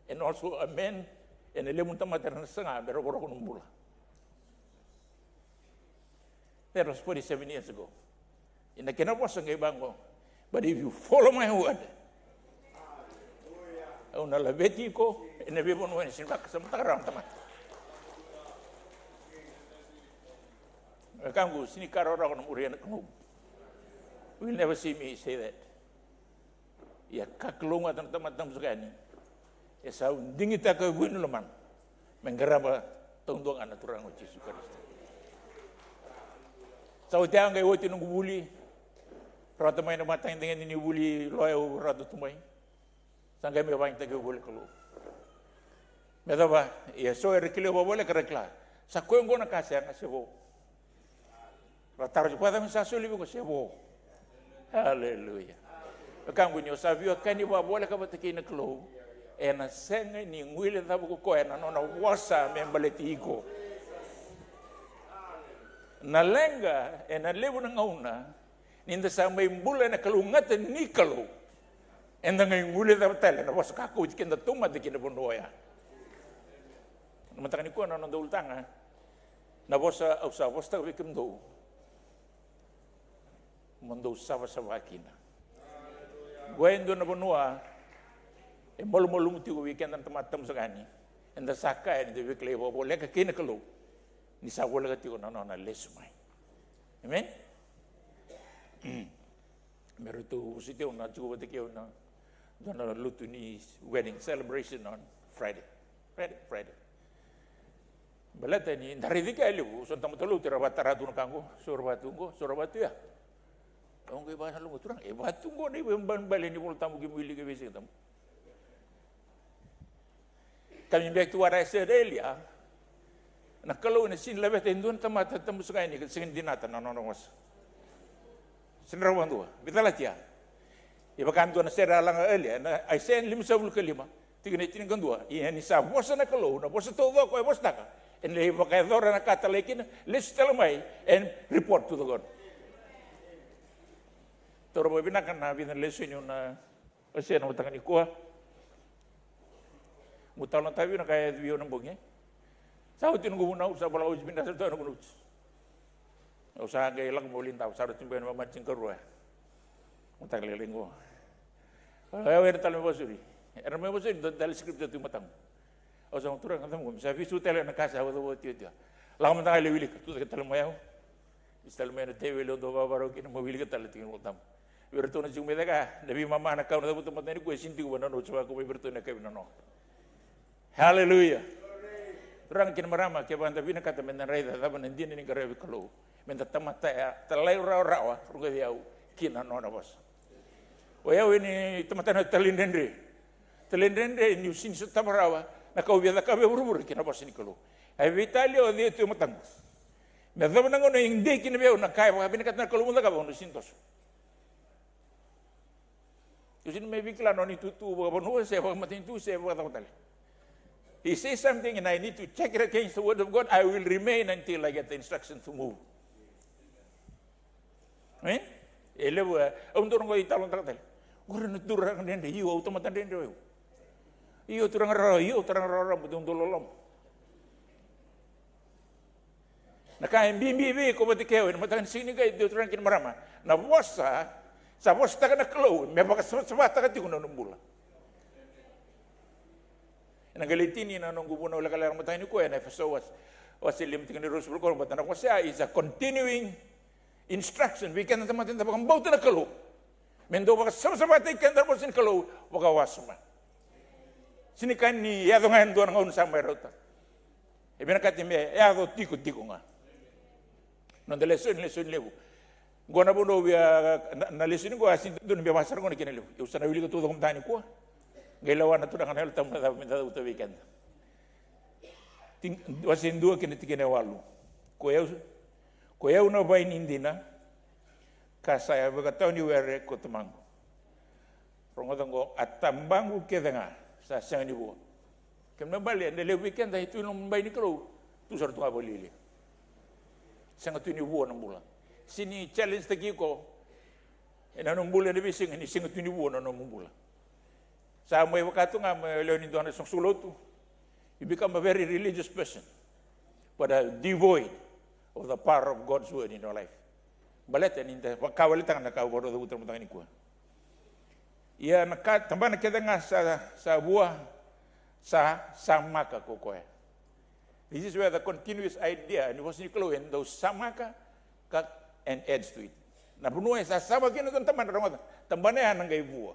and also a man, ena levu na tamata era na saga me rokoroko na bula. That was forty-seven years ago. Ia na kena vosa qai vaqo. But if you follow my word, au na laveti iko ena veivanua ena sega ni vakasamataka rawa na tamata. Wekaqu, sega ni ka rawarawa na muria na Kalou. You will never see me say that. Ia ka kalougata na tamata tabu saka yani, e sa digitaka e vuni lomana me qarava taudua ga na Turaga o Jisu Karisito. Sa oti, a qai oti noqu vuli. Rawata mai na matagedegede ni vuli loya au rawata tu mai. Sa qai mai vakayagataki au voli Kalou. Me cava? Ia so era kilai au vakavoleka, era kila. Sa koya oqo na ka, sega, se vo. Ra taro tiko, vakacava ni sa soli vei iko, se vo. Aleluya. Wekaqu, ni o sa veiwekani vakavoleka vata kei na Kalou, ena sega ni guilecava ko koya na nona vosa me baleti iko. Na leqa, ena levu na gauna ni da sa mai bula ena kalougata ni Kalou, eda qai guilecava tale na vosa ka kauti keda taumada ki na vanua oya. Na mataka nikua na noda ulutaga, na vosa au sa vosataka vei kemudou, mo dou savasava kina. Qo e dua na vanua e malumalumu tiko vei keda na tamata tabu saka yani. Eda sa kaya ni da veikilai vakavoleka kei na Kalou, ni sa voleka tiko na nona lesu mai. Amen. Me ratou vosoti au na tiko vata kei au na dua na lotu ni wedding celebration on Friday. Friday, Friday. Baleta ni da raici kea e levu, so na tamata lotu era vakatara tu na ka qo, so ra vaka tu qo, so ra vaka tu ya. Au qai vaka na loqu, Turaga, e vaka tu qo na ivakaibalebale ni Vola Tabu keimami wilika e veisiga tabu. Coming back to what I said earlier, na Kalou ena sega ni laveta e dua na tamata tabu saka yani ka sega ni dinata na nona vosa. Sega ni rawa vakadua. Veikalatia. E vaka e dua na sere a laga earlier, na Aisea limasagavulu ka lima, tikina e tinikadua. Ia ni sa vosa na Kalou, na vosa taucoko e vosataka, ena lai vakayacora na ka talai kina, lesu tale mai and report to the God. Taura vakavinaka na vica na lesoni au na wasea ena mataka nikua. Meu talanoataka vei iko na ka e yaco vei au na bogi. Sa oti noqu vunau, sa vola oti, vinaka sara tu noqu notes. Au sa qai lako mai Validava, sa rauti beka na mamati ni karua. Mataka lailai qo. Au, au era tale mai vakasuri. Era mai vakasuri, dua tale scripture tu e mataqu. Au sa, Turaga, cava qo, me sa vesu tale na ka sa vakacava oti, oti. Lako mada ga lai wilika, tucake tale mai au. Vesu tale mai na teveli, au dau vakavakarau kina, meu wilika tale tiko na Vola Tabu. Vei iratou na tiko mai cake, na veimama na ka au na cavuta mataka nikua e sega ni tiko vua na notes, sa vaka mai vei iratou na yakavi nanoa. Haleluya. Turaga kei na marama, kevaka da vinakata meda raica cava na dina ni qaravi Kalou, meda tamata ya, talairawarawa, rogoci au, kina nona vosa. O yau e ni tamata na talaidredre. Talaidredre niu sega ni sotava rawa na ka au via cakava e vuravura kei na vosa ni Kalou. E veitalia o cei tu e mataqu. Me yacova na gauna e dei kina vei au na ka e vakavinakata na Kalou meu cakava, au na sega ni toso. Au sega ni mai veikilai na nona itutu vakavanua se vakamatanitu se vakacava tale. He says something and I need to check it against the word of God. I will remain until I get the instruction to move. Amen? E levu, e, au dau rogoci tale, tale, tale. Qori na turaga dredre, io, au tamata dredre o yau. Io, turaga rarawa, io, turaga rarawa, mo dau loloma. Na ka e bibi vei iko vata kei au ena mataka ni siga nikua, e dua, turaga kei na marama, na vosa sa vosataka na Kalou me vakasavasavataka tiko na nomu bula. Ena qai lai tini na noqu vunau lekaleka mataka nikua ena Efeso wase, wase lima tikina e ruasagavulu ka ono, baleta na vosa ya is a continuing instruction vei keda na tamata eda vakabauta na Kalou. Me dau vakasavasavataki keda na vosa ni Kalou vakawasoma. Sega ni ka ni yaco ga ena dua na gauna sa mai rauta. E vinakati me yaco tikotiko ga. Noda lesoni, lesoni levu. Qo na vanua au via, na, na lesoni qo a sega ni dodonu me vaka sara qo na kena levu. Au sa na wilika taucoko mada ga nikua. Qai lewa na Turaga na Yalo Tabu na cava me da cavuta vei keda. Tin-, wase dua kei na tikina e walu. Ko i au, ko i au na vaini dina, ka sa yavekatawa ni were ko Tamaqu. Rogoca qo, a tabaqu kece ga sa sega ni vua. Kena ibalebale, na levu vei keda e tu ena loma ni bai ni Kalou, tu sara tu ga vakalialia. Sega tu ni vua na bula. Sega ni challenge taki iko ena nomu bula ena veisiga ni sega tu ni vua na nomu bula. Sa mai vaka tu ga me lewe ni dua na soqosoqo lotu. You become a very religious person, but are devoid of the power of God's word in your life. Baleta ni da vakawaletaka na ka au vakarogoca vata na mataka nikua. Ia na ka, tabana kece ga sa, sa vua, sa, samaka ko koya. This is where the continuous idea ni vosa ni Kalou e dau samaka ka, and adds to it. Na vanua e sa samaka kina dua na tabana, rogoca, tabana ya na qai vua.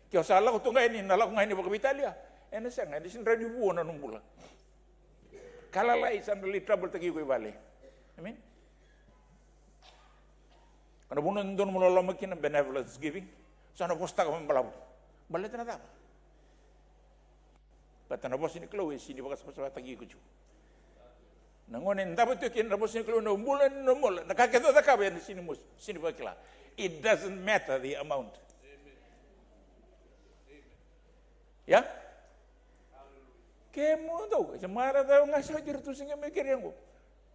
Ke o sa lako tu ga yani, na lako ga yani vakaveitalia, ena sega, ena sega ni rawa ni vua na nomu bula. Ka lalai sa na lai trouble taki iko i vale. Amen. Ka na vanua e dodonu mo loloma kina, benevolence giving. Sa na vosataka vakabalavu. Baleta na cava? Baleta na vosa ni Kalou e sega ni vakasavasavataki iko tu. Na gauna e davo tiko kina na vosa ni Kalou ena bula ni nomu bula, na ka kece o cakava ena sega ni mosi, sega ni vakila. It doesn't matter the amount. Ia? Kemudou, se marautaka ga sa oti iratou se qai mai kerea qo.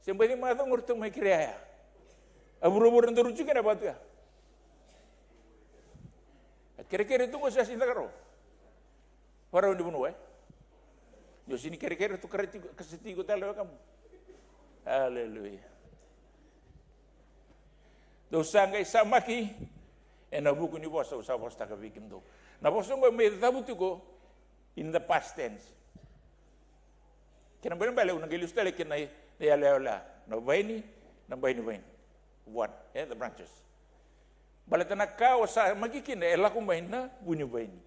Se baci macawa ga ratou mai kerea ya. A vuravura daru tiko kina vatu ya. A kerekere tu qo sa sega ni caka rawa. Varau ni vanua, e? Ni o sega ni kerekere tu, kara tiko, kasa tiko tale wekamu. Aleluya. Dou sa qai samaki ena vuku ni vosa au sa vosataka vei kemudou. Na vosa oqo e mai cavu tiko in the past tense. Kena ibalebale au na qai lesu tale kina na iyaloyalo ya, na vaini, na bai ni vaini. What? Eh, the branches. Baleta na ka o samaki kina e lako mai na vu ni vaini.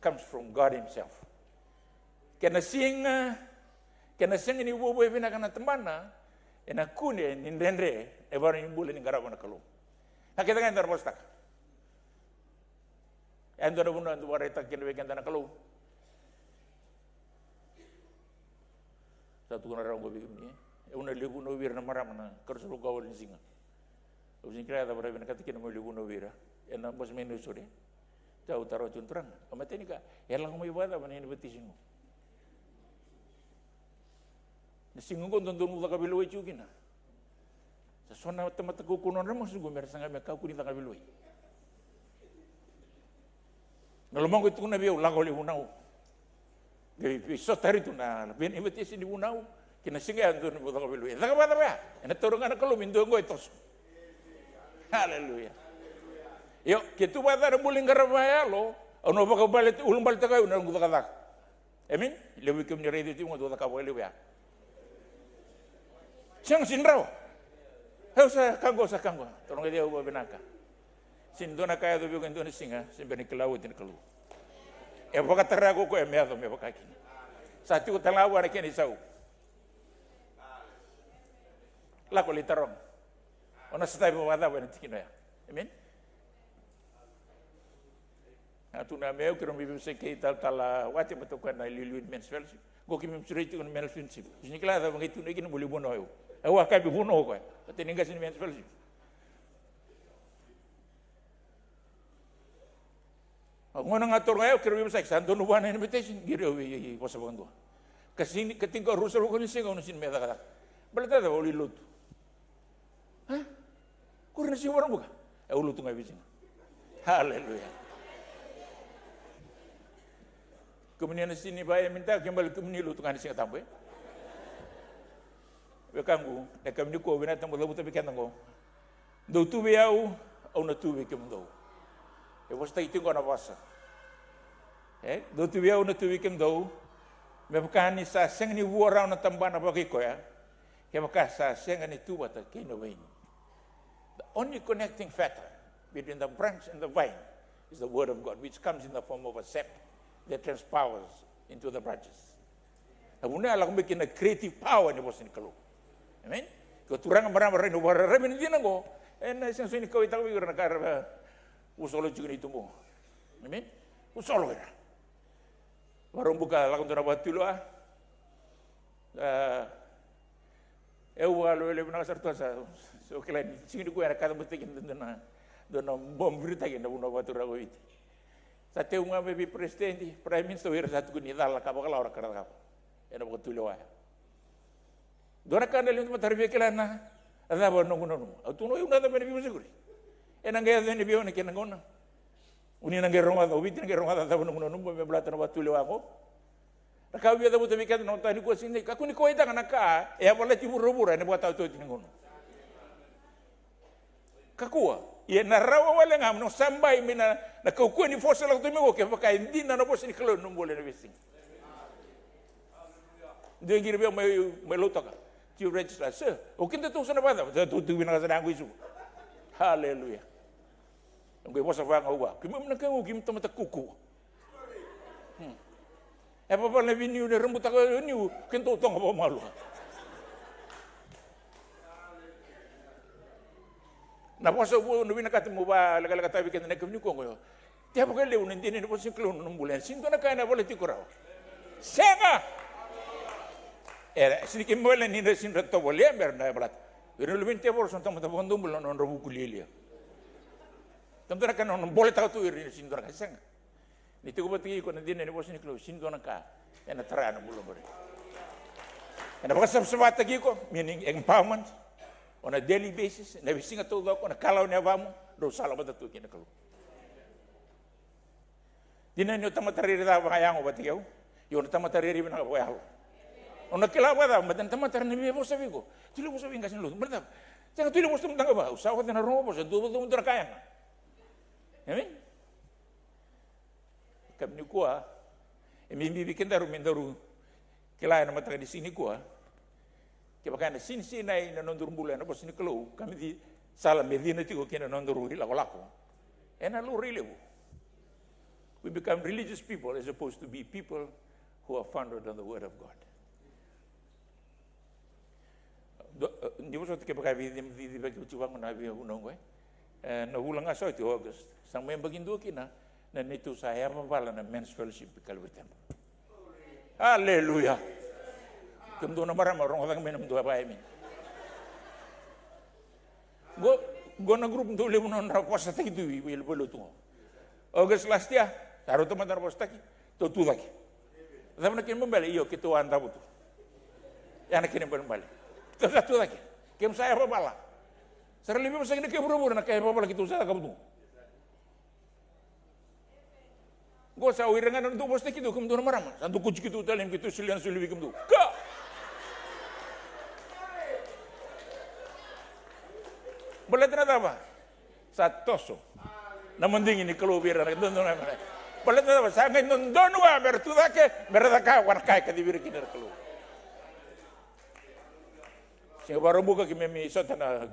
Comes from God himself. Kena sega, kena sega ni vuavuai vinaka na tabana, ena kune ni dredre e vara ni bula ni qarava na Kalou. Na kece ga eda na vosataka. E dua na vanua e dau vakaraitaka kina vei keda na Kalou. Sa tukuna rawa qo vei kemuni, e? Au na lai vunau vei ira na marama na karua sagavulu ka walu ni siga. Au sega ni kila cava era vinakata kina meu lai vunau vei ira. Ena bose mai na sore. Au taroga tiko na Turaga, o matai ni ka, e lako mai vakacava na invitation qo? Na siga qo dodonu meu caka veilewai tiko kina. Sa so na tamata kaukauwa na nodra masu qo me ra saga me kakua ni caka veilewai. Na lomaqu e tukuna vei au, lako lai vunau. Qai veisotari tu na invitation ni vunau. Kei na siga ya dodonu meu caka veilewai. E caka vakacava ya? Ena taura ga na Kalou me dua qo e toso. Aleluya. Io, ke tu vakaca na bula ni qarava yalo, au na vakabaleta, ulabaletaka au ena noqu cakacaka. Amen? Levu vei kemuni raici au tiko, au dau cakava vakalevu ya. Sega, sega ni rawa. Au sa ka qo, sa ka qo. Taroga cei au vakavinaka. Sega ni dua na ka e yaco vei iko e dua na siga se bera ni kila oti na Kalou. E vakatara ko koya me yaco me vaka kina. Sa tiko tale ga vua na kena isau. Lako lai taroga. O na sotavi vakacava ena tikina oya? Amen? A tukuna mai, au keirau mai veivosaki kei talatala Wate, baleta o koya na iliuliu ni Men's Fellowship. Qo keimami sureti tiko na Men's Fellowship. Sega ni kila cava qai tukuna kina, buli vunau au. Au a kabi vunau o koya. Baleta ni qase ni Men's Fellowship. A gauna ga toro ga ya, keirau veivosaki, sa donu vua na invitation, qiri au veivosa vakadua. Ka sega ni, ka tiko ruasagavulu ka walu ni siga au na sega ni mai cakacaka. Baleta na cava? Au lai lotu. A? Kuri na siga Vakaraubuka. E, au lotu ga vei siga. Aleluya. Kemuni na sega ni vakayamitaka, ke bale kemuni lotu ga ni Siga Tabu, e? Wekaqu, na kemuni ko vinaka, tabu cavuta vei keda qo. Dou tu vei au, au na tu vei kemudou. E vosataki tiko qo na vosa. E, dou tu vei au, au na tu vei kemudou. Me vaka ni sa sega ni vua rawa na tabana vakaikoya, kevaka sa sega ni tu vata kei na vaini. The only connecting factor between the branch and the vine is the word of God, which comes in the form of a sap that transpowers into the branches. Na vuna ya lako mai kina na creative power ni vosa ni Kalou. Amen. Ko turaga, marama, rai ni vakararavi na dina oqo, ena sega soti ni kauaitaka vei ira na ka era vusolo tiko ni tubu. Amen. Vusolo ira. Vakarau buka lako dua na vakatulewa. A, e au vakalewelewe vinaka sara tu, sa, sa kila ni siga nikua ena kacabote kina dua na, dua na bomu viritaki ena vanua vakaturaga ko Viti. Sa teu ga mai vei peresitedi, prime minister, o ira sa tukuni cala ka vakalawa ra ka ra cakava ena vakatulewa ya. Dua na ka na levu ni tamata era via kila na cava noqu nanuma. Au tukuna, au na cava ena veivasikuri. Ena qai yaco yani vei au na kena gauna. O ni na qai rogoca, o Viti na qai rogoca cava noqu nanuma me baleta na vakatulewa qo. Na ka au via cavuta vei keda na mataka nikua, sega ni kakua ni kauaitaka na ka e yavalati vuravura ena vakataotioti ni gauna. Kakua. Ia na rawa wale ga mo na sabai mai na, na kaukauwa ni vosa lako tu mai qo, kevaka e dina na vosa ni Kalou ena nomu bula ena veisiga. Dua e qiri vei au mai, mai Lautoka. Chief Registrar, sir, o keda tou sa na vakacava? Sa tou tu vinaka sara na yaqu i Suva. Haleluya. Au qai vosa vaka ga au vua. Keimami na kai qo, keimami tamata kaukauwa. Hmm. E vavala na viniu, ni rabutaka o niu, keitou toga vakamalua. Na vosa vou, na vinakata meu vakalekalekataka vei keda na yakavi nikua qo. Te vakalevu na dina ni vosa ni Kalou ena nomu bula, ena sega ni dua na ka ena yavalati iko rawa. Sega! E, sega ni keimami vale ni na sega ni tovolea me ra na yavalata. Ira na luve ni tevoro sa na tamata vakadobula na nodra vuku lialia. Tamata na ka na nona boletaka tu ira ni sega ni dua na ka, sega. Ni tiko vata kei iko na dina ni vosa ni Kalou, sega ni dua na ka ena tara na bula oqori. Ena vakasavasavataki iko, meaning empowerment, on a daily basis, na veisiga taucoko, na kalawa ni yavamu, drau sala vata tu kei na Kalou. Dina ni o tamata rairai caka vakayago vata kei au, ia o na tamata rairai vinaka vakayalo. O na kila vakacava, baleta na tamata era na via vosa vei iko. Tulia vosa vei qase ni lotu, baleta cava? Sega, tulia vosa tu mada ga vua, au sa oti na rogo vosa, dua vata dua na ka yaga. Amen. Ka nikua, e bibi vei kedaru me daru kila ena mataka ni siga nikua, kevaka ena sinasinai na nodaru bula ena vosa ni Kalou, ka me ci-, sala me cina tiko kei na nodaru ilakolako, ena laurai levu. We become religious people as opposed to be people who are founded on the word of God. Do-, eh, ni vosota kevaka e vei cei me cicivaki oti vaqo na veivanua oqo, e? E, na vula ga sa oti, August, sa mai yabaki dua kina na neitou sa yavavala na Men's Fellowship i Calvary Temple. Aleluya. Kemudou na marama, rogo cake mai nomudou vakaemeni. Qo, qo na group dau levu na nodra vosataki tu i valenilotu qo. August last year, sa rauta mada na vosataki, tou tu cake. Cava na kena ibalebale? Io, keitou a davo tu. Ya na kena ibalebale. Keitou sa tu cake. Keimami sa yavavala. Sa ra lai veivosaki na kai vuravura na ka yavavala keitou sa cakava tu. Qo sa o ira ga na dau vosataki keitou, kemudou na marama. Sa dau kauti keitou tale me keitou solia na soli vei kemudou. Ka! Baleta na cava? Sa toso na madigi ni Kalou vei ira na dodonu ga. Baleta na cava? Sa qai dodonu ga me ra tu cake, me ra cakava na ka e kacivi ira kina na Kalou. Siga Vakaraubuka keimami sota na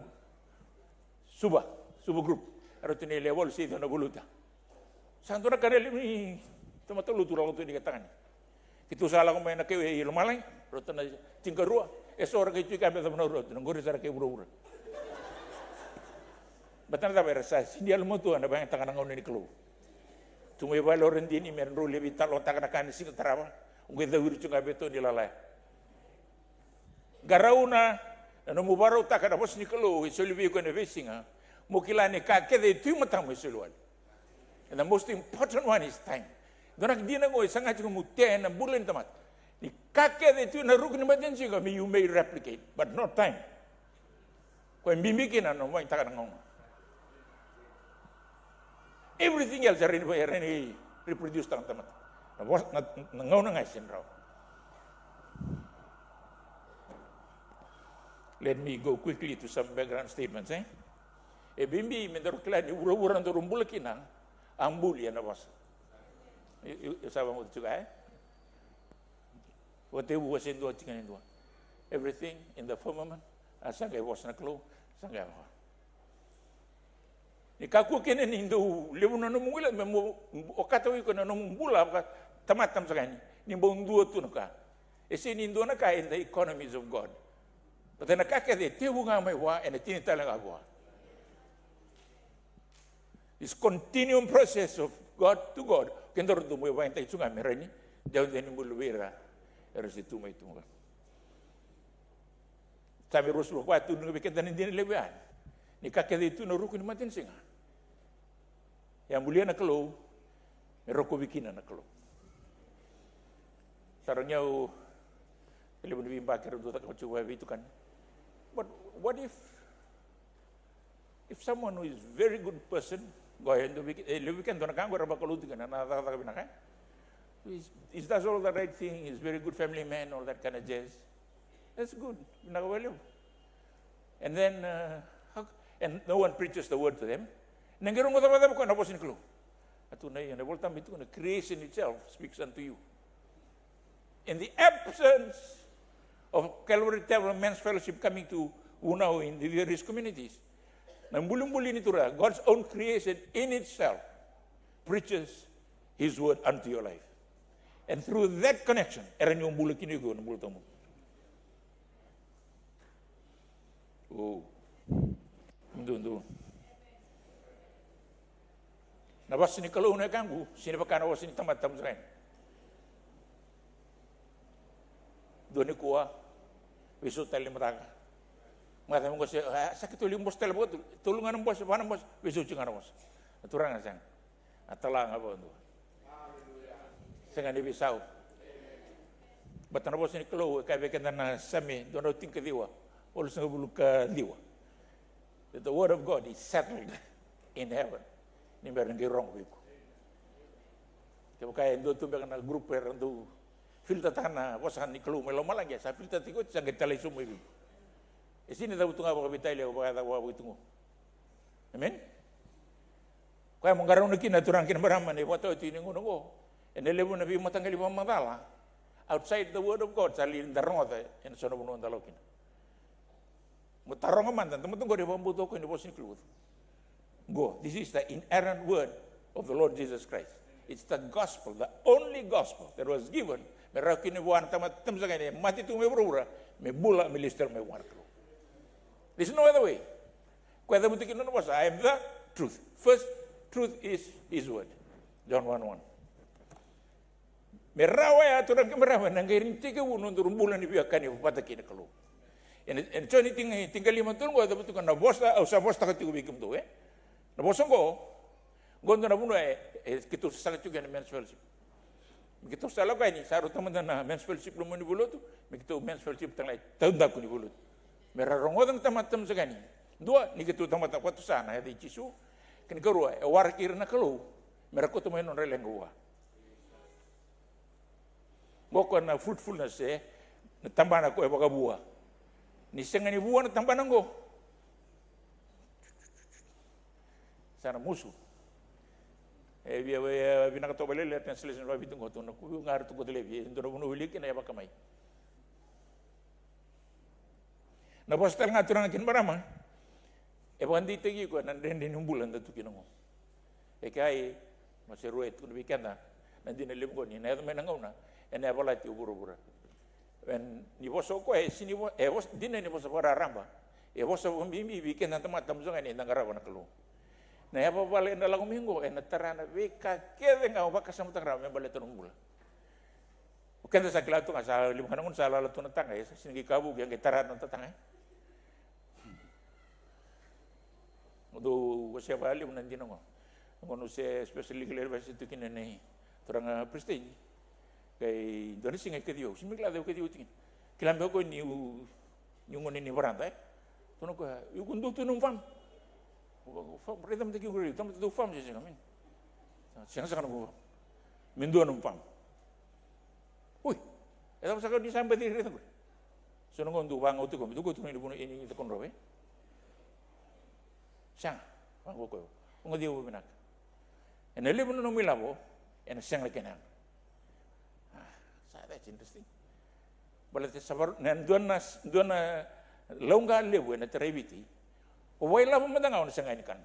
Suva, Suva group. Era tu na level, se tu na valuta. Sa dua na ka na levu ni tamata lotu lako tu ni ka tagane. Keitou sa lako mai na kai i lomalagi, rauta na tinikarua, e so ra kai tu i ka me cava na rua tu, na qori sa ra kai vuravura. Baleta na cava? Era sa sega ni yalomatua na vakayagataka na gauna ni Kalou. Tu mai vale o Radini me ra drau lai veitalanoataka na ka ni siga tarava, o qai cau ira tu ga vei tou ni lalaya. Qarauna na nomu vakarautaka na vosa ni Kalou e soli vei iko ena veisiga, mo kila ni ka kece e tu e matamu e soli wale. And the most important one is time. Dua na dina qo e saga tiko mo tea ena bula ni tamata. Ni ka kece e tu ena ruku ni matanisiga, me you may replicate, but not time. Koya e bibi kina na nomu vakayagataka na gauna. Everything else e rawa ni, e rawa ni reproduce taka na tamata. Na vosa, na, na gauna ga e sega ni rawa. Let me go quickly to some background statements, eh? E bibi me daru kila ni vuravura daru bula kina, a buli ena vosa. Io, io, io, sa vakamudu tiko, eh? Vakatekivu wase dua, tikina e dua. Everything in the firmament, a sa qai vosa na Kalou, sa qai vosa. Ni kakua kina ni dau levu na nomu guileca, me mo okata o iko na nomu bula vakatamata, tamata saka yani, ni bau dua tu na ka. E sega ni dua na ka in the economies of God. Baleta na ka kece e tevu ga mai vua, ena tini tale ga vua. This continuum process of God to God. Kedaru dau mai vakayagataki tu ga me rawa ni dau dau ni bula vei ira era se tu mai tu ga. Same ruasagavulu ka va tukuna vei keda na dina levu ya ni ka kece e tu na ruku ni matanisiga e a bulia na Kalou, me rokovi kina na Kalou. Sa rairai au, e levu ni veiyabaki era dau cakava tiko veitukani. But what if, if someone who is very good person, qo e dua vei ke-, e levu vei keda dua na ka qo era vakalou tiko kina na cakacaka vinaka, e? He, he does all the right thing, he's very good family man, all that kind of jazz. That's good. Vinaka vakalevu. And then, uh, how, and no one preaches the word to them. Na qai rogoca vakacava o koya na vosa ni Kalou? A tukuna, na iVolatabu e tukuna, creation itself speaks unto you. In the absence of Calvary Tavern Men's Fellowship coming to Vunau in the various communities, na bulibuli ni Turaga, God's own creation in itself preaches his word unto your life. And through that connection, era ni o bula kina iko na bula tawamudu. O. Dudu. Na vosa ni Kalou na wekaqu, sega ni vaka na vosa ni tamata tabu saka yani. Dua nikua, veisau tale ni mataka. Mataka me qo se, a, sa keitou lai bose tale vakatolu. Tolu ga na bose, va na bose, veisau tiko ga na vosa. Na Turaga sega. A tala ga vakadua. Sega ni veisau. Baleta na vosa ni Kalou e kaya vei keda na Same dua na tinikaciwa, walusagavulu ka ciwa. That the word of God is settled in heaven. Ni bera ni qai rogo vei iko. Kevaka e dua tu beka na group era dau filtataka na vosa ni Kalou mai lomalagi, sa filtataki oti, sa qai talai sobu mai vei iko. E sega ni cavutu ga vakaveitalia, au vakayacora vakaveituqo. Amen? Koya mo qarauna kina na turaga kei na marama na ivakataotioti ni gauna oqo. Ena levu na veimataqali vakamacala outside the word of God sa lai da rogoca ena so na vanua da lako kina. Mo taroga mada, da mada qori e vakabauta o koya ni vosa ni Kalou. Qo, this is the inerrant word of the Lord Jesus Christ. It's the gospel, the only gospel that was given. Me rawa kina vua na tamata, tamata saka yani e mate tu mai vuravura, me bula, me lesu tale mai vua na Kalou. There's no other way. Koya e cavuta kina na nona vosa, "I am the truth." First truth is his word. John one one. Me rawa ya, turaga kei marama, na qai rai ni tekivu na nodaru bula ni veiwekani vata kei na Kalou. Ena, ena Joni tinikava, tinikalima, tolu qo, e cavuta tiko na vosa, au sa vosataka tiko vei kemudou, e? Na vosa qo, qo dua na vanua e, e keitou sasaga tiko ena men's fellowship. Me keitou sa lako yani, sa rauta mada na men's fellowship loma ni valenilotu, me keitou men's fellowship tale ga e taudaku ni valenilotu. Me ra rogoca na tamata, tamata saka yani. Dua, ni keitou tamata vakatusa na yaca i Jisu. Kena ikarua, e waraki ira na Kalou me ra kauta mai na nodra leqa vua. Qo koya na fruitfulness, e, na tabana koya e vakavua. Ni sega ni vua na tabana qo, sa na musu. E via, e vinaka toka vakalailai na translation vakaviti qo, tukuna, "Ko viu ga ratou kauta laivi, e dua na vanua wiliki kina e vakamai." Na vosa tale ga, turaga kei na marama, e vakadeitaki iko ena dredre ni bula da tu kina qo. E kaya, ma se rua e tukuna vei keda na dina levu qo, ni na yaco mai na gauna ena yavalati o vuravura. Ni vosa o koya, e sega ni vo-, e vosa, dina ni vosa vakararaba. E vosa vakabibi vei keda na tamata, tamata saka yani eda qarava na Kalou. Na yavavala eda lako mai qo, ena tara na veika kece ga o vakasamataka rawa me baleta na bula. O keda sa kila tu ga, sa levu ga na gauna sa lala tu na taga, e sa sega ni qai ka vuki, e qai tara na tataga, e. Au dau wasea vakalevu na dina qo. Qo au se special legal adviser tu kina nei turaga President. Qai dua na siga e kacivi au, sega ni kila cava e kacivi au tiko kina. Kila beka o koya niu, niu gone ni varada, e. Tukuna o koya, "Iko dua tu nomu farm?" Farm, raica mada kina qori, tamata dau farm se sega, man. Sega saka noqu farm. Me dua nomu farm. Oi, e cava saka ni sa baci raica qori? So na gauna dau vagau tiko, me dau kauta mai na vanua ni Cakaudrove. Sega, vagau koya. Vagau cei vinaka. Ena levu na nomu ilavo, ena sega na kena yaga. Ah, sa, that's interesting. Baleta sa var-, na dua na, dua na lauqa levu ena tara i Viti. O vakailavo mada ga o na sega ni kana.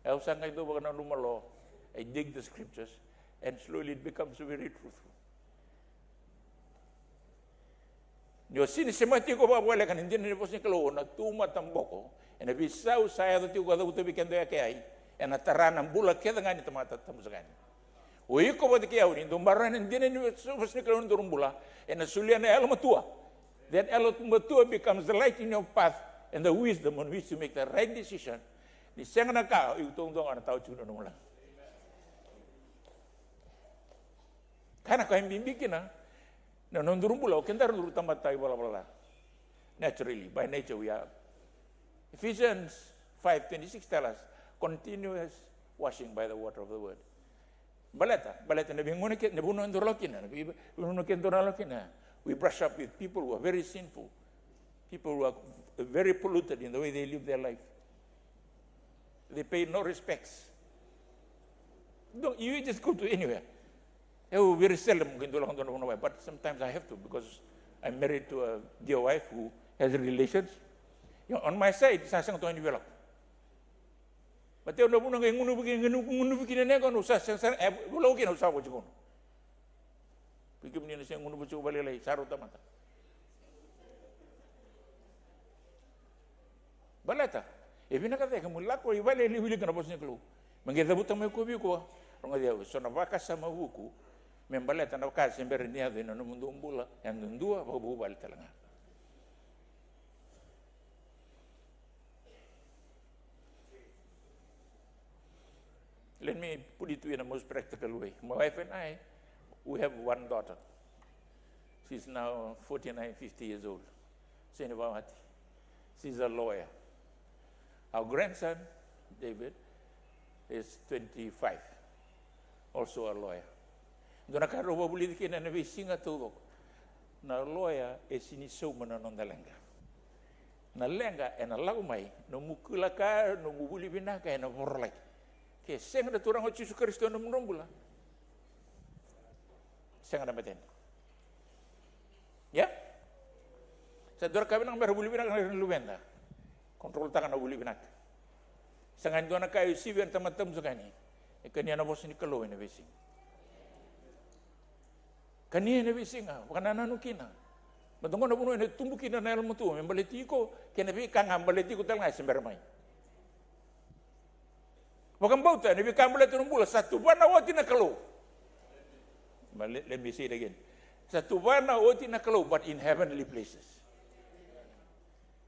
Au sa qai dau vakananuma lo, I dig the scriptures, and slowly it becomes very truthful. Ni o sega ni semati iko vakavoleka na dina ni vosa ni Kalou, o na tu mataboko ena veisau sa yaco tiko ka cavuta vei keda o Yake Ai, ena tara na bula kece ga ni tamata tabu saka yani. O iko vata kei au, ni dau maroroya na dina ni vosa ni Kalou ena nodaru bula, ena solia na yalomatua. That yalomatua becomes the light in your path and the wisdom on which to make the right decision. Ni sega na ka, o iko taudua ga na tawa tiko na nomu laga. Ka na ka e bibi kina na nodaru bula, o keda daru tamata ivalavala ca. Naturally, by nature we are. Ephesians five twenty-six tell us, continuous washing by the water of the word. Baleta, baleta na veigauna ke, na vanua daru lako kina, na vei-, vanua ke daru lako kina. We brush up with people who are very sinful, people who are very polluted in the way they live their life. They pay no respects. Don't, you just go to anywhere. Eu very seldom ke dua lako dua na vanua, but sometimes I have to because I'm married to a dear wife who has relations. You know, on my side, sa sega tu ni via lako. But eu na vanua qai gunuvi, gunuvi, gunuvi kina na yaqona, au sa sega, sega, e, au lako kina, au sa voti kono. Vei kemuni na sega gunuva tiko vakalailai, sa rau tamata. Baleta e vinaka cake mo lako i vale e wilika na vosa ni Kalou. Me qai cavuta mai koya vei iko, rogoci au, eso na vakasama vuku me baleta na ka se bera ni yaco ena nomudou bula yadudua, vakavuvale tale ga. Let me put it to you in a most practical way. My wife and I, we have one daughter. She's now forty-nine, fifty years old. Seinivawati. She's a lawyer. Our grandson, David, is twenty-five, also a lawyer. Dua na ka rau vakavulici kina ena veisiga taucoko. Na lawyer e sega ni sauma na noda leqa. Na leqa ena lako mai, nomu kila ka, nomu vuli vinaka ena vorolaki. Ke sega na Turaga o Jisu Karisito ena nomudrau bula, sega na mateni. Ia? Sa dua na ka vinaka mera vuli vinaka na luveda. Controltaka na vuli vinaka. Sega ni dua na ka e sivi ena tamata tabu saka yani. E kania na vosa ni Kalou ena veisiga. Kania ena veisiga, vakanananu kina. Baleta qo na vanua ena tubu kina na yalomatua me baleti iko, kei na veika ga baleti iko tale ga e se bera mai. Vakabauta ni veika baleta na bula sa tuvana oti na Kalou. Ma le-, let me say it again. Sa tuvana oti na Kalou, but in heavenly places.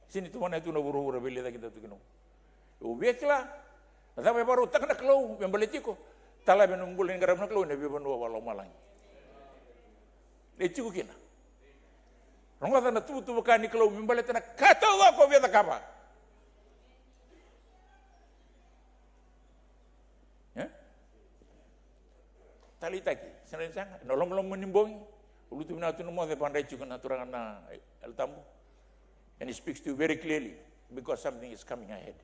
Sega ni tuvana tu na vuravura veiliutaki tu kina. O via kila na cava e vakarautaka na Kalou me baleti iko. Tala vei na bula ni qaravi na Kalou ena veivanua vakalomalagi. E tiko kina. Rogoca na tuvatuva ka ni Kalou me baleta na ka taucoko o via cakava. E? Taleitaki, sega ni sega, na lomalomo ni bogi, o lutu vinaka tu na moce, vakadrai tiko na turaga na Yalo Tabu. And he speaks to you very clearly because something is coming ahead.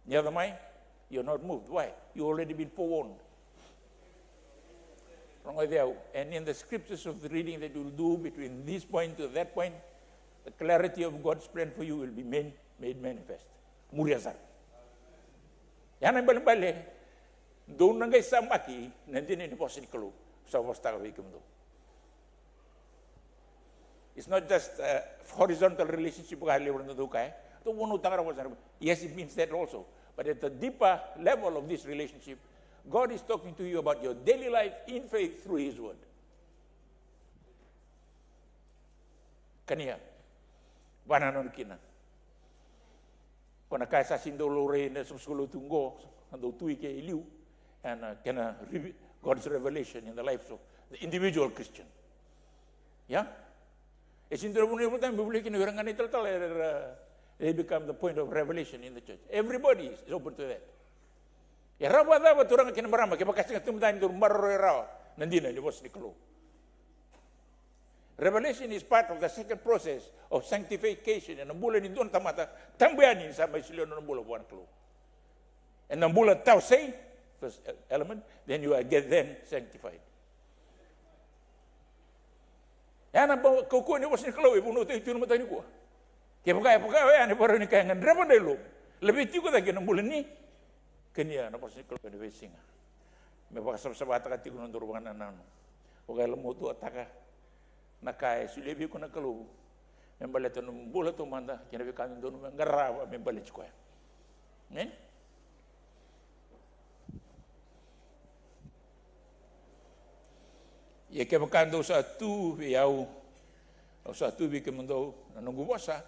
Ni yaco mai, you're not moved. Why? You already been forewarned. Rogoci au. And in the scriptures of the reading that you'll do between this point to that point, the clarity of God's plan for you will be made, made manifest. Muria sara. Ia na ibalebale, dou na qai samaki na dina ni vosa ni Kalou. Sa vosataka vei kemudou. It's not just a horizontal relationship ka levu na dau kaya. Dou vunautaka na vosa. Yes, it means that also. But at the deeper level of this relationship, God is talking to you about your daily life in faith through His Word. Kania. Vakanananu kina. Ko na ka e sa sega ni dau laurai ena soqosoqo lotu qo, na dau tu i ke i liu, ena kena reve-, God's revelation in the lives of the individual Christian. Ia? E sega ni dua na vanua e volatabu me vuli kina o ira ga na italatala era, they become the point of revelation in the church. Everybody is open to that. E rawa vakacava turaga kei na marama kevaka sega tu mada ni dau maroroi rawa na dina ni vosa ni Kalou? Revelation is part of the second process of sanctification. Ena bula ni dua na tamata, tabu yani ni sa mai solia na nona bula vua na Kalou. Ena bula tawasei, first element, then you are get then sanctified. Ia na ba-, kaukauwa ni vosa ni Kalou e vunautaki tu ena mataka nikua. Kevaka e vaka oya na ivakarau ni ka e gadreva na ilomu, laveti iko cake ena bula ni kania na vosa ni Kalou ena veisiga. Me vakasavasavataka tiko na nodaru vakanananu. Vakayalomatua taka. na ka e solia vei iko na Kalou me baleta na nomu bula taumada kei na veika dodonu me qarava me baleti koya. Amen. Ia kevaka dou sa tu vei au, au sa tu vei kemudou, na noqu vosa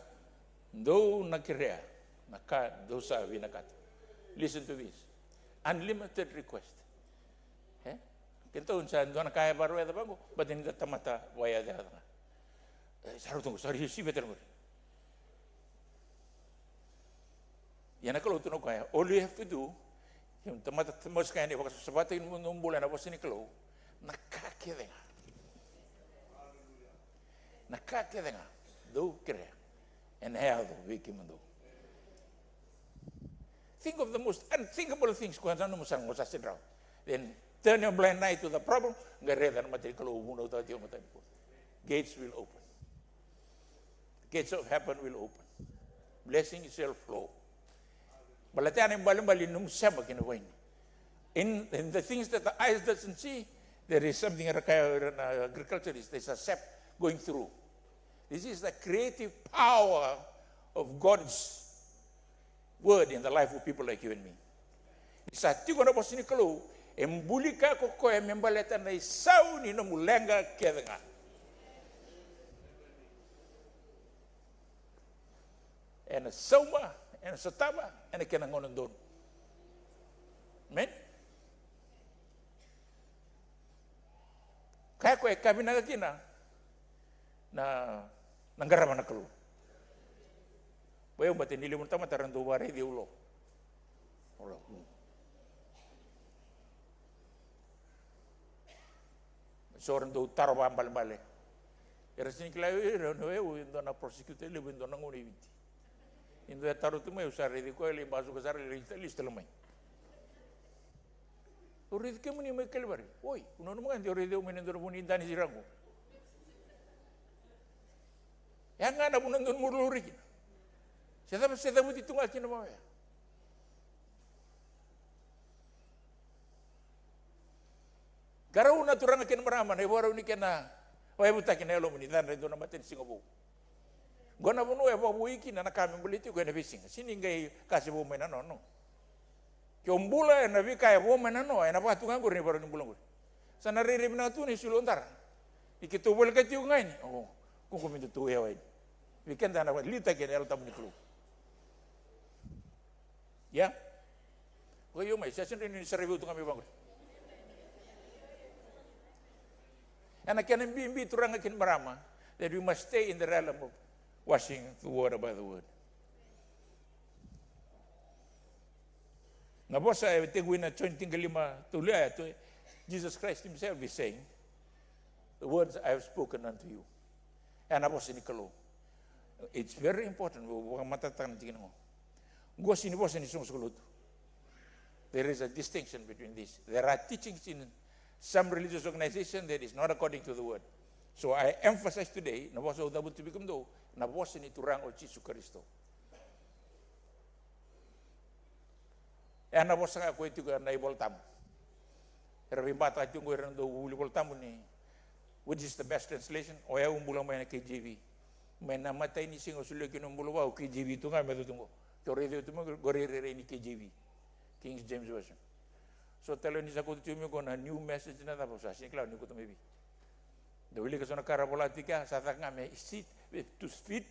dou na kerea, na ka dou sa vinakata. Listen to this. Unlimited request. E? Keitou sa dua na ka e vakarau yaco vaqo, baleta ni da tamata vakayacayaca ga. E, sa rauta qo, sa rauta sivia tale qori. Ia na Kalou tu na koya, all you have to do, kei tamata, tamata kaya ni vakasavasavataki na nomu bula ena vosa ni Kalou, na ka kece ga. Na ka kece ga dou kerea, ena yaco vei kemudou. Think of the most unthinkable things, koya sa nomu sa, qo sa sega ni rawa. Then turn your blind eye to the problem, qai raica na mata ni Kalou vunautaka tiko e matai ni Kalou. Gates will open. Gates of heaven will open. Blessing shall flow. Baleta ya na ibalebale ni nomu sema ki na vaini. In, in the things that the eyes doesn't see, there is something, era kaya o ira na agriculturist, there's a sap going through. This is the creative power of God's word in the life of people like you and me. Ni sa tiko na vosa ni Kalou, e buli ka ko koya me baleta na isau ni nomu leqa kece ga. Ena sauma, ena sotava ena kena gauna donu. Amen. Kaya ko e ka vinaka kina na, na qarava na Kalou. Vei au baleta ni levu na tamata era dau vakaraici au lo. Lo. So era dau taro vakabalebale. Era sega ni kila o ira ni o yau e dua na prosecutor levu e dua na gauna e Viti. E dua e taro tu mai, au sa raici koya, lai basuka sara, lai lesu tale mai. Au raici kemuni mai Kalivari. Oi, au nanuma ga de o raici au mai na dua na vanua ni danisi ra qo. Ya ga na vanua donu mo laurai kina. Se cava, se cavuti tu ga kina vaka oya. Qarauna turaga kei na marama na ivakarau ni kena vakayavutaki na yalomu ni cadra e dua na matanisiga vou. Qo na vanua e vakavoui kina na ka me baleti iko ena veisiga. Sega ni qai ka se vo mai na noa, no. Ke o bula ena veika e vo mai na noa, ena vaka tu ga qori na ivakarau ni bula qori. Sa na rairai vinaka tu ni sulu o dara. Ni keitou volekati iko ga yani, o, ko qo me datou yawa yani. Vei keda na vakaliutaki ena Yalo Tabu ni Kalou. Ia? Vakaio mai, sa sega ni saravi au tu ga mai vaqori. Ena kena bibi, turaga kei na marama, that we must stay in the realm of washing the water by the word. Na vosa e tekivu ena Joni tinikava, tolu, e, Jesus Christ himself is saying, "The words I have spoken unto you." Ena vosa ni Kalou. It's very important, vou vakamatatataka na tikina qo. Qo sega ni vosa ni soqosoqo lotu. There is a distinction between this. There are teachings in some religious organization that is not according to the word. So I emphasize today, na vosa au cavuta vei kemudou, na vosa ni Turaga o Jisu Karisito. Ena vosa ga koya tiko ena iVolatabu. Era veibataka tiko qo ira na dau vuli iVolatabu ni, which is the best translation? O yau bula mai na K J V. Mai na imatai ni siga au solia kina na bula vou, K J V tu ga me yaco tu qo. Ke o raici au tu mai qo, rairai ni K J V. King James Version. So tale ni sa kauta tiko mai qo na New Message na cava, sa sega ni kila ni kauta mai vei. Da wilika so na ka ra vola tiko ya, sa caka ga me seat, to fit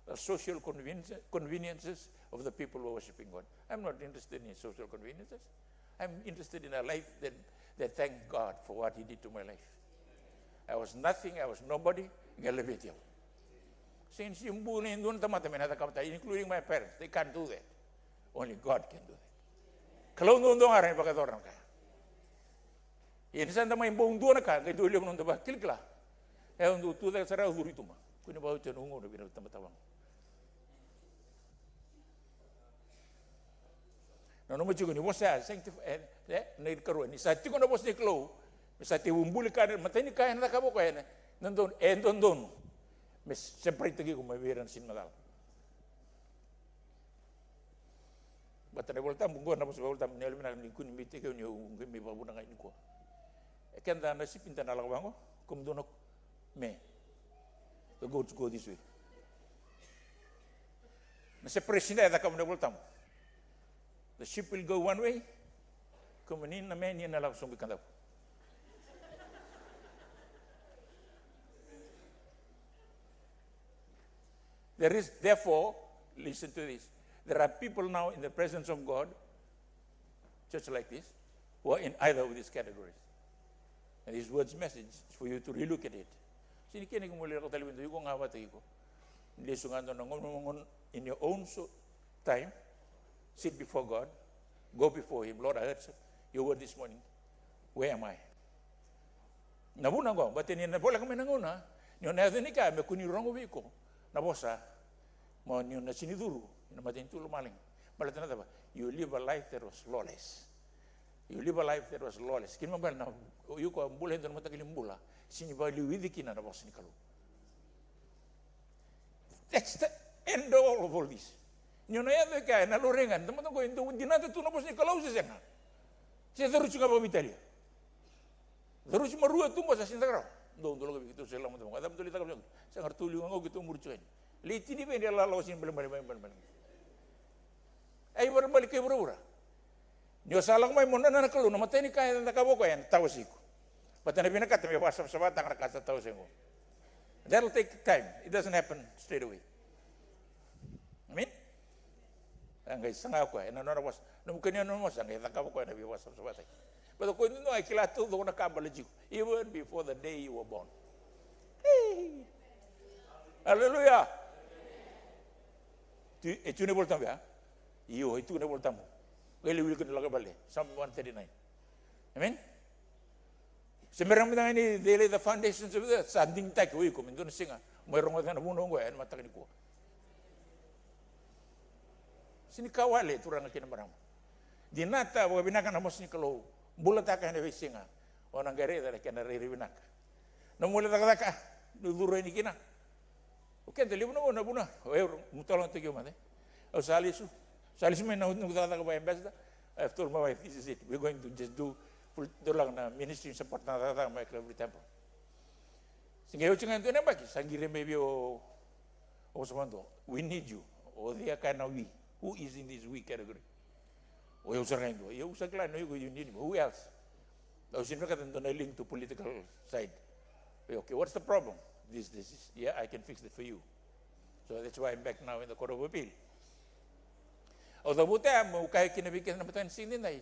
the social convenience, conveniences of the people who are worshiping God. I'm not interested in social conveniences. I'm interested in a life that, that thank God for what he did to my life. I was nothing, I was nobody, qai elevate au. Sega ni se bula e dua na tamata me na cakava tale, including my parents, they can't do that. Only God can do that. Kalou duadua ga e rawa ni vakayacora na ka ya. Ia ni sa da mai bau dua na ka, qai dua levu na noda vakilakila. E, au dau tucake sara, au curu i tuba. Kua ni vakaoti au na gauna vei na tabataba qo. Nanuma tiko ni vosa ya, sanctif-, e, e, na ikarua, ni sa tiko na vosa ni Kalou, me sa tekivu buli ka, na imatai ni ka ena cakava o koya, ena dodonu, e dodonu me separate-taki iko mai vei ira na sega ni macala. Baleta na iVolatabu qo, na vosa iVolatabu, ni yalovinaka ni kua ni biuta keu ni au qai mai vakavuna ga nikua. E keda na sipi da na lako vaqo, kemudou na me. The goats go this way. Na separation e cakava na iVolatabu. The sheep will go one way. Kemuni na me, ni na lako sobu i kadavu. There is, therefore, listen to this. There are people now in the presence of God, church like this, who are in either of these categories. And this word's message is for you to relook at it. Sini kena ki mo lako tale vindu iko ga vata iko. Lesu ga dua na gauna, gauna in your own so time, sit before God, go before Him. Lord, I heard your word this morning. Where am I? Na vuna oqo, baleta ni na voleka mai na gauna, ni o na yaco ni kaya me kua ni rogo vei iko na vosa, mo ni o na sini curu ina matanitu lomalagi. Baleta na cava? You live a life that was lawless. You live a life that was lawless. Kina mabala na, o iko a bula e dua na mataqali bula sini vakaliuci kina na vosa ni Kalou. That's the end of all of all this. Ni o na yaco e kaya na laurai ga, na tamata oqo e dau dinata tu na vosa ni Kalou se sega? Se caruci ga vakaveitalia. Caruci marua tu qo sa sini caka rawa. Dou, dou lako vei keitou se lako mada. A cava dou lai caka vei keitou? Sa ga ratou liu ga qo keitou muri tiko yani. Lai tini vei ni lalawa sini balebale mai balebale. Ai balebale kai vuravura. Ni o sa lako mai mo na, na Kalou, na matai ni ka e cakava o koya ena tawasei iko. Baleta na vinakata me vakasavasavataka na ka sa tawasei qo. That'll take time. It doesn't happen straight away. Amen? A qai saga o koya ena nona vosa. Nomu kania nona vosa, a qai cakava o koya na veivakasavasavataki. Baleta o koya dodonu e kila taucoko na ka baleti iko. Even before the day you were born. Hey. Hallelujah. Tu, e tu na iVolatabu ya? Io, e tu na iVolatabu. Qai lai wilika ni lako i vale. Psalm one thirty-nine. Amen? Se me rawa mada ga ni they lay the foundations of the earth. Sa digitaki o iko me dua na siga mo e rogoca na vunau oqo ena mataka nikua. Sini ka wale, turaga kei na marama. Dinata vakavinaka na vosa ni Kalou. Bulataka ena veisiga. O na qai raica na kena rairai vinaka. Na nomu cakacaka, na curu yani kina. O keda levu na gauna, na vuna, o yau, meu talanoataki au mada. Au sa lesu. Sa lesu mai na noqu cakacaka vaka ambassador. I have told my wife, this is it. We're going to just do full, dua na ministry, support na cakacaka mai Calvary Temple. Se qai oti ga e dua na yabaki, sa qiri mai vei au o, o Vosa Vakadua. We need you. O cei e kaya na we? Who is in this we category? O yau sara ga e dua. Ia au sa kila ni o iko, you need me. Who else? Au sini vinakata e dua na link to political side. Okay, what's the problem? This, this, this. Yeah, I can fix it for you. So that's why I'm back now in the Court of Appeal. Au cavuta ya meu kaya kina vei keda na mataka ni siga edaidai.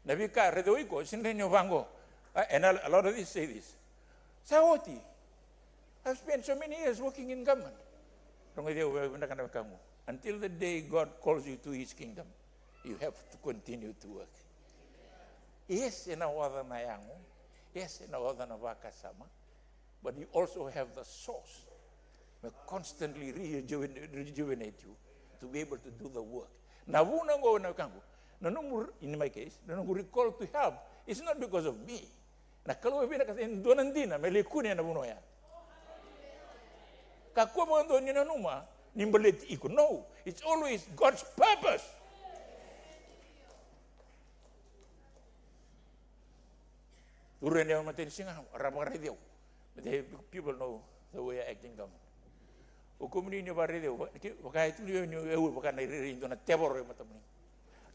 Na veika raica o iko, sini raica ni o vaqo. A, and a, a lot of this say this. Sa oti. I've spent so many years working in government. Rogoci au vinaka na wekaqu. Until the day God calls you to his kingdom, you have to continue to work. Yes, ena oca na yago. Yes, ena oca na vakasama. But you also have the source. May constantly rejuvenate, rejuvenate you to be able to do the work. Na vuna oqo na wekaqu. Na nomu, in my case, na noqu recall to help is not because of me. Na Kalou e vinakata e dua na dina me lai kune na vanua ya. Kakua vakadua ni nanuma ni baleti iko. No, it's always God's purpose. Ure ni au matai ni siga, ra vakaraici au. But the people know the way I act in government. O kemuni ni vakaraici au, vaka e tukuni au ni au vaka na irairai dua na tevoro e matamuni.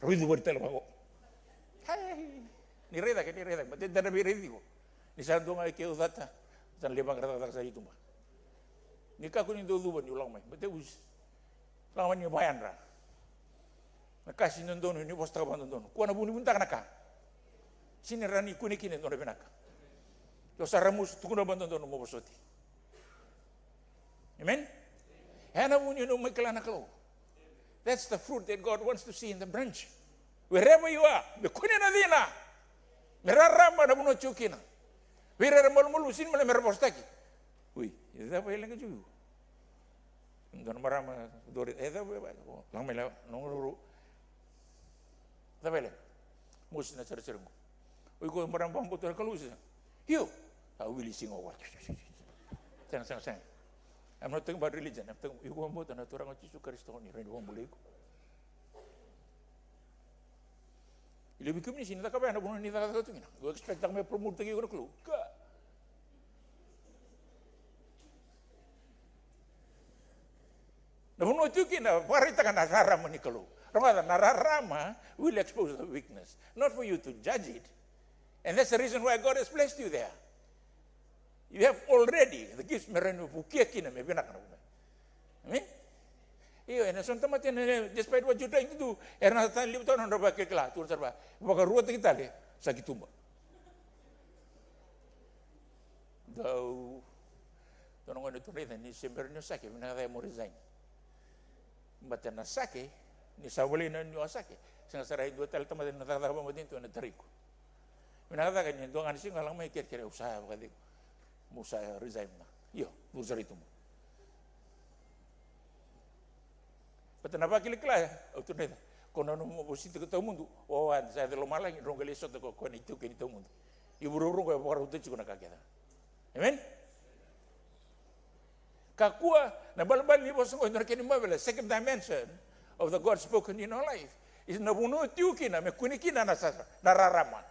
Rui cuvari tale vako. Hai, ni raica ke, ni raica ke, baleta eda na veiraici iko. Ni sa dua ga e ke au cata, sa na lai vaqara cakacaka sa i tuba. Ni kakua ni dau cuva niu lako mai, baleta e usi. Lako mai ni vayadra. Na ka sini dodonu ni vosataka vakadodonu. Kua na vunivunitaka na ka. Sini rawa ni kune kina e dua na vinaka. Ke o sa ramusu, tukuna vakadodonu mo vosoti. Amen? E na vuni o mai kila na Kalou. That's the fruit that God wants to see in the branch. Wherever you are, me kune na cina. Me rarama na vanua tiko kina. Vei ira era malumalumu, sini male me ra vosataki. Ui, e cava e leqa tiko. Dua na marama dori, e cava e, laga mai lewa, na guruguru. Cava e leqa? Mosi na serasera qo. O iko marama vakabauta na Kalou se? Io. Sa wili siga o koya. Sega, sega, sega. I'm not talking about religion. I'm talking, iko vakabauta na Turaga o Jisu Karisito ni rawa ni vakabulai iko. I levu i kemuni sini cakava ya na vanua ni cakacaka tu kina. Ko expect taka me promote taki iko na Kalou. Ka. Vanua tiko kina, vakaraitaka na rarama ni Kalou. Rogoca, na rarama will expose the weakness. Not for you to judge it. And that's the reason why God has placed you there. You have already the gifts me rawa ni vukia kina me vinaka na vanua. Amen? Io, ena so na tamata ena, despite what you're trying to do, era na tani liu tau na nodra vakilakila, tu na sarava, vakaruataki tale, sa ki tuba. Dau, dau na gone tu raica, ni se bera ni o sake, vinaka cake mo resign. But na sake, ni sa volai na ni o sake, sega sara e dua tale tamata na cakacaka vakamatanitu ena tara iko. Vinaka cake ni dua ga na siga lako mai kerekere, au sa vakacegu. Mo sa resign na. Io, mo sa rai tuba. But na vakilakila, au tu raica. Ko na nomu vositaka tawamudu, o wa sa yaco lomalagi, drau qai lai sota ko koya na itaukei ni tawamudu. Io vuravura qo e vakarautaki tiko na ka kece. Amen? Kakua, na balebale ni vosa qo, e dua na kena imawe, second dimension of the God spoken in our life. Is na vanua tiko kina, me kune kina na sasa, na rarama.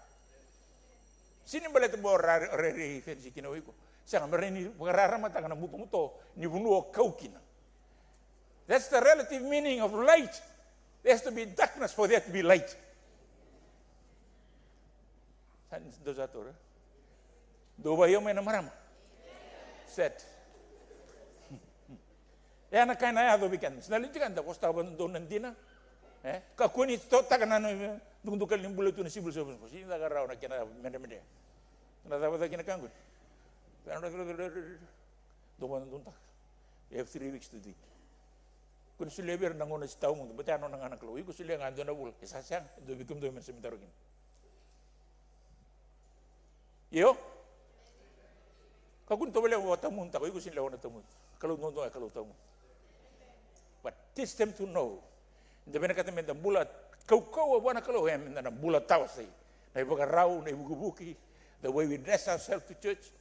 Sega ni baleta mo ra-, rairai fenisi kina o iko. Sega, me rawa ni vakararamataka na butobuto ni vanua o kau kina. That's the relative meaning of light. There has to be darkness for there to be light. Sa ni dou sa taura. Dou vakaio mai na marama. Set. E na ka ena yaco vei keda. Sega ni dina da vosa vata dou na dina. E? Kakua ni totaka na, na dukaduka ni bula tu na civil service. Sega ni caka rawa na kena medremedre. Na cava caka kina ka qori. Dou vata dou taka. You have three weeks to do it. Ko ni solia vei ira na gauna se tawamudu, baleta ya nona ga na Kalou. Iko solia ga dua na vula, e sa sega, e dua vei kemudou me na sami taro kina. Io? Kakua ni tovolea mo tawamudu taka, iko sega ni lewa na tawamudu. Kalou duadua e Kalou tawamudu. But teach them to know. Da vinakata me da bula kaukauwa vua na Kalou, e me da na bula tawasei. Na ivakarau, na ivukivuki, the way we dress ourselves to church.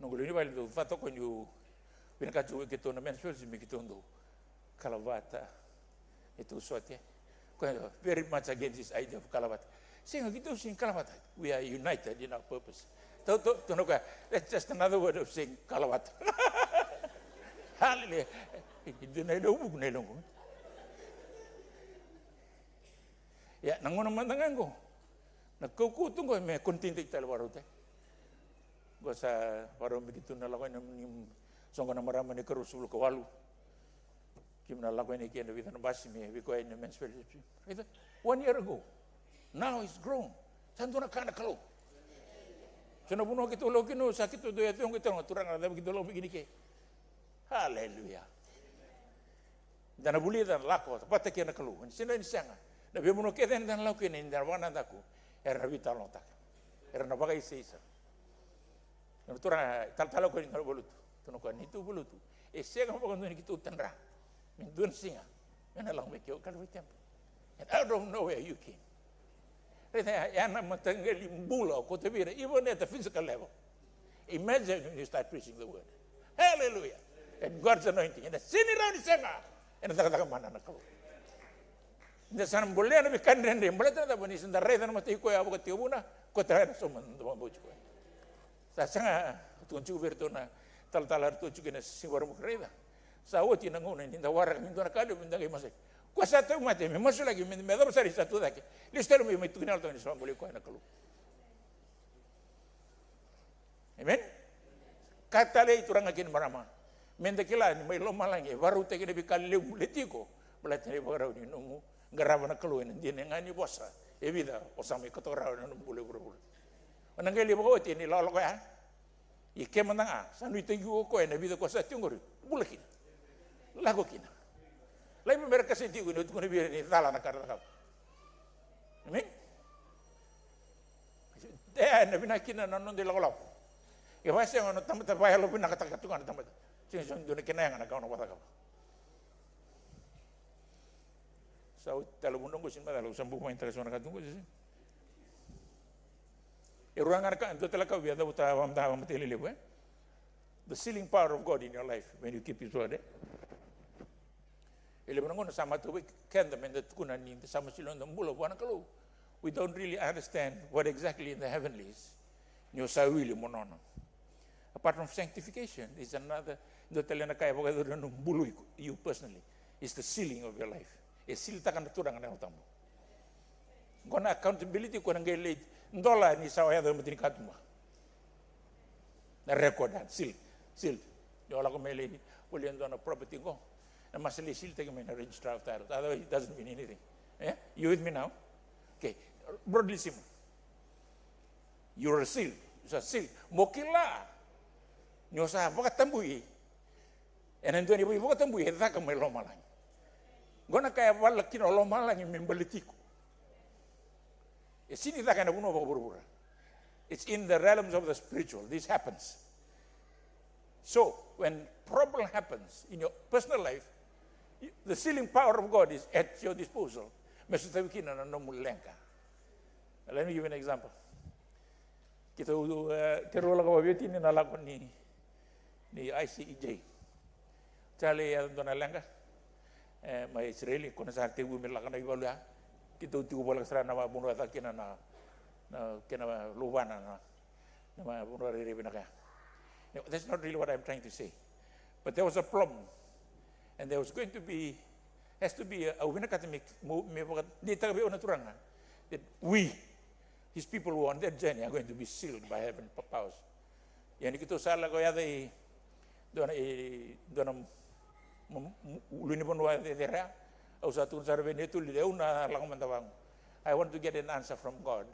Noqu lewe ni vale dau vata ko niu vinakata tiko keitou na men's fellowship me keitou dau kalavata. Keitou sote. Ko very much against this idea of kalavata. Sega, keitou sega ni kalavata. We are united in our purpose. Tou, tou, tou na koya, that's just another word of saying kalavata. Hallelujah. Dua na ilovuku na iloqu. Ia, na gauna mada ga qo. Na kaukauwa tu qo me continue-taki tale vakarautaki. Qo sa vakarau biuta tu na lako yani ni soqo na marama ni karuasagavulu ka walu. Keimami na lako yani kei na vica na basi me vei koya na men's fellowship. Raica, one year ago. Now it's grown. Sa dua na ka na Kalou. So na vanua keitou lako kina, sa keitou dau yaco qo, keitou na turaga, na cava keitou lako mai kina ke. Hallelujah. Da na vulica, lako vata kei na Kalou. Ni sega ni sega. Na veivanua kece eda na lako kina, eda na vakanadaku, era na veitalanoataka. Era na vakaisaisa. Na turaga, talatala ko ni na valutu. Tukuna o koya, neitou valutu. E sega vakadua ni keitou tadra. Me dua na siga me na lako mai ke o Calvary Temple. And out of nowhere you came. Raica ya, ya na mataqali bula o kauta vei ira, even at the physical level. Imagine when you start preaching the word. Hallelujah. And God's anointing. Ena sega ni rawa ni sega. Ena cakacaka mana na Kalou. Eda sa na bolea na veika dredre, baleta na cava? Ni sa da raica na matai koya a vakatekivuna, ko tara ena sauma na vakabauti koya. Sa sega, tukuna tiko vei iratou na talatala, ratou tiko ena siga Vakaraubuka, raica. Sa oti na gauna ni da waraka me dua na ka levu, me da qai masulaki. Ko sa tauvimate, me masulaki, me, me cava sara ni sa tu cake. Lesu tale mai, mai tukuna na Yalo Tabu ni sa bolei koya na Kalou. Amen? Ka talei, turaga kei na marama. Me da kila ni mai lomalagi e vakarautaki na veika levu e tiko. Baleta na ivakarau ni nomu qarava na Kalou ena dina ga ni vosa e vica o sa mai koto rawa ena nomu bula e vuravura. O na qai lai vakaoti ena ilakolako ya. Ia ke mada ga sa nuitaki iko o koya ena vica ko sa tiko qori, bula kina. Lako kina. Lai vei ira ka sega ni tiko, ni o tukuna vei ira ni cala na ka era cakava. Amen? E, ena vinaka kina na noda ilakolako. E vakasega na tamata vakayalovinakataka tu ga na tamata. Sega ni dua na kena yaga na ka o na vakacakava. Sa oti tale vunau qo, sega ni macala, au sa bau vakayagataka so na ka tu qo, sega. E rua ga na ka, dua tale ka au via cavuta vakamataka, vakamataka lelevu, e? The sealing power of God in your life when you keep His word, e? E levu na gauna sa matau vei keda me da tukuna ni da sa masulaki noda bula vua na Kalou. We don't really understand what exactly in the heavenlies ni o sa wili mo nona. Apart from sanctification, there's another Dua tale na ka e vakayacori na nomu bulu iko, you personally, is the sealing of your life. E silitaka na Turaga na Yalo Tabu. Qo na accountability ko na qai lei dola ni sa yaco e mata ni katuba. Na record, a seal, seal. Ni o lako mai lei volia dua na property qo, na masa lei silitaki mai na registrar of title. Otherwise, it doesn't mean anything. Eh? You with me now? Okay. Broadly similar. You are sealed. You are sealed. Mo kila ni o sa vakatabui. Ena dua ni veivakatabui e caka mai lomalagi. Qo na ka e vala kina o lomalagi me baleti iko. E sini caka ena vanua vakavuravura. It's in the realms of the spiritual. This happens. So, when problem happens in your personal life, y- the sealing power of God is at your disposal. Me sotavi kina na nomu leqa. Let me give you an example. Keitou, eh, keirau lako vakaveitini na lako ni, ni I C E J. Sa lai yaco dua na leqa, eh, mai Isireli, ko na sa tekivu me lako na ivalu ya. Keitou tiko voleka sara na vanua e caka kina na, na kena luvana na, na vanua rairai vinaka ya. No, that's not really what I'm trying to say. But there was a problem. And there was going to be, has to be a, au vinakata me, mo- me vakadeitaka vei au na Turaga that we, his people who are on that journey are going to be sealed by heaven p- powers. Ia ni keitou sa lako yaco i dua na, i dua na m- m- m- ulunivanua cecere ya, au sa tukuna sara vei Netuli, au na lako mada vaqo. I want to get an answer from God.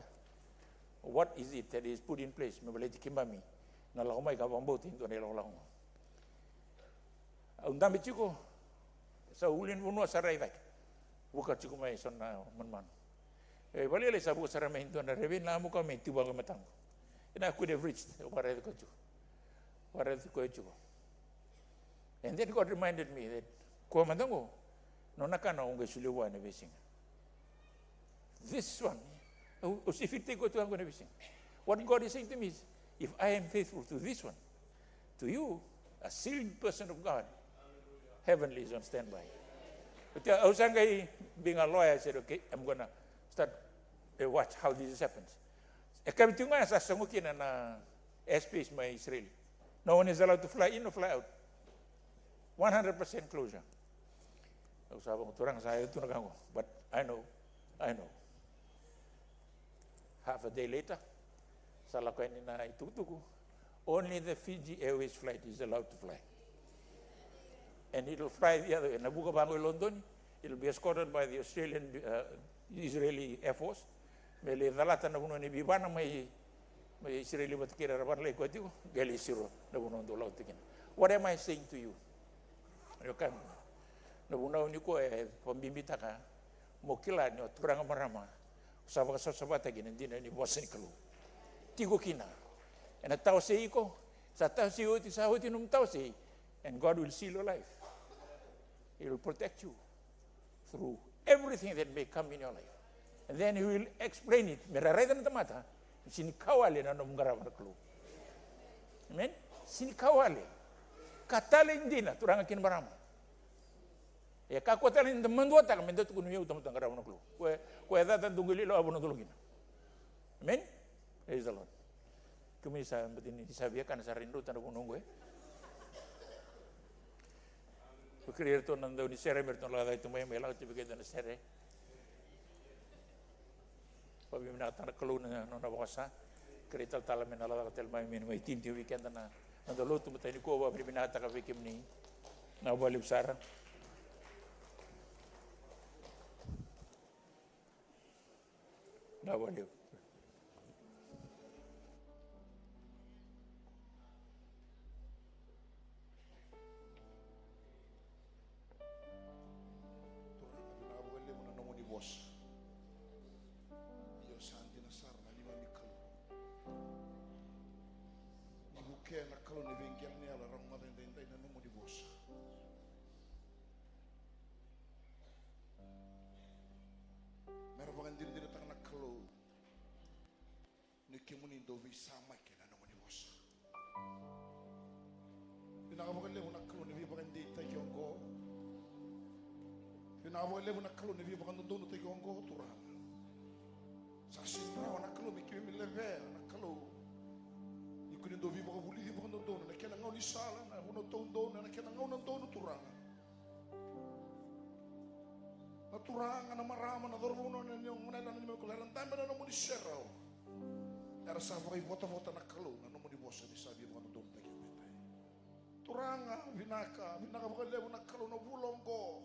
What is it that is put in place me baleti keimami na lako mai ka vakabauta e dua na ilakolako qo? Au dabe tiko, sa ulunivanua sa rai cake. Vuka tiko mai so na manumanu. E vale lai sa vuka sara mai dua na reveni na muka mai tu vaqo e mataqu. And I could have reached, au vakaraici koya tiko. Vakaraici koya tiko. And then God reminded me that, koya mada qo, nona ka na qai solia vua ena veisiga. This one, au, au sifitaki koya tu vaqo ena veisiga. What God is saying to me is, if I am faithful to this one, to you, a sealed person of God, heavenly is on standby. But, uh, au sa qai being a lawyer, I said, okay, I'm gonna start, uh, watch how this happens. E kavi tiko ga sa sogo kina na airspace mai Israel. No one is allowed to fly in or fly out. One hundred percent closure. Au sa vaka, Turaga, sa yaco tu na ka qo. But I know, I know. Half a day later, sa lako yani na itukutuku. Only the Fiji Airways flight is allowed to fly. And it'll fly the other way. Na vuka vaqo i Lodoni, it'll be escorted by the Australian, uh, Israeli Air Force. Me lai calata na vanua ni veivana mai, mai Israeli vata kei ira era vana lai koya tiko, qai lai siro na vanua dau lako tiko kina. What am I saying to you? Io, ka na vunau ni koya e vakabibitaka mo kila ni o turaga marama, o sa vakasavasavataki na dina ni vosa ni Kalou. Tiko kina. Ena tawasei iko, sa tawasei oti, sa oti nomu tawasei, and God will seal your life. He will protect you through everything that may come in your life. And then he will explain it. Me ra raica na tamata, sini ka wale na nomu qarava na Kalou. Amen? Sini ka wale. Ka talei dina, turaga kei na marama. E kakua tale ni da maduataka me da tukuna, meu tamata qarava na Kalou. Ko e, ko e cata dou qai lilawava na dolo kina. Amen? Praise the Lord. Kemuni sa bati ni sa via kana sa rai drau tana vanua oqo, e. Ko kerei iratou na dau ni sere me ratou na lako cake tu mai, me lako tiko vei keda na sere. Vakavinavinakataka na Kalou na nona vosa. Kerei talatala me na lako cake tale mai, me na mai tini tiko vei keda na noda lotu matai nikua. Vakavinavinakataka vei kemuni. Na vakalevu sara. Na vakalevu. Turaga, vinaka vakalevu na nomuni vosa. Io, sa dina sara na neimami Kalou. Ni vukea na Kalou ni veiqele ni yalo, e rogoca edaidai na nomuni vosa. Me ra vakadinadinataka na Kalou ni kemuni dau veisamaki ena nomuni vosa. Vinaka vakalevu na Kalou ni veivakadeitaki oqo. Vinaka vakalevu na Kalou ni veivakadodonutaki oqo, Turaga. Sa sega ni rawa na Kalou me keimami levea na Kalou. Ni ko ni Dou veivakavulici vakadodonu ena kena gaunisala, na vanua tou donu, ena kena gauna donu, Turaga. Na turaga, na marama, na cauravou, na, na, na, na, na, na, era dabe ena nomuni serau. Era sa vakaivotavota na Kalou, na nomuni vosa ni sa veivakadodonutaki ena edaidai. Turaga, vinaka, vinaka vakalevu na Kalou na vula oqo.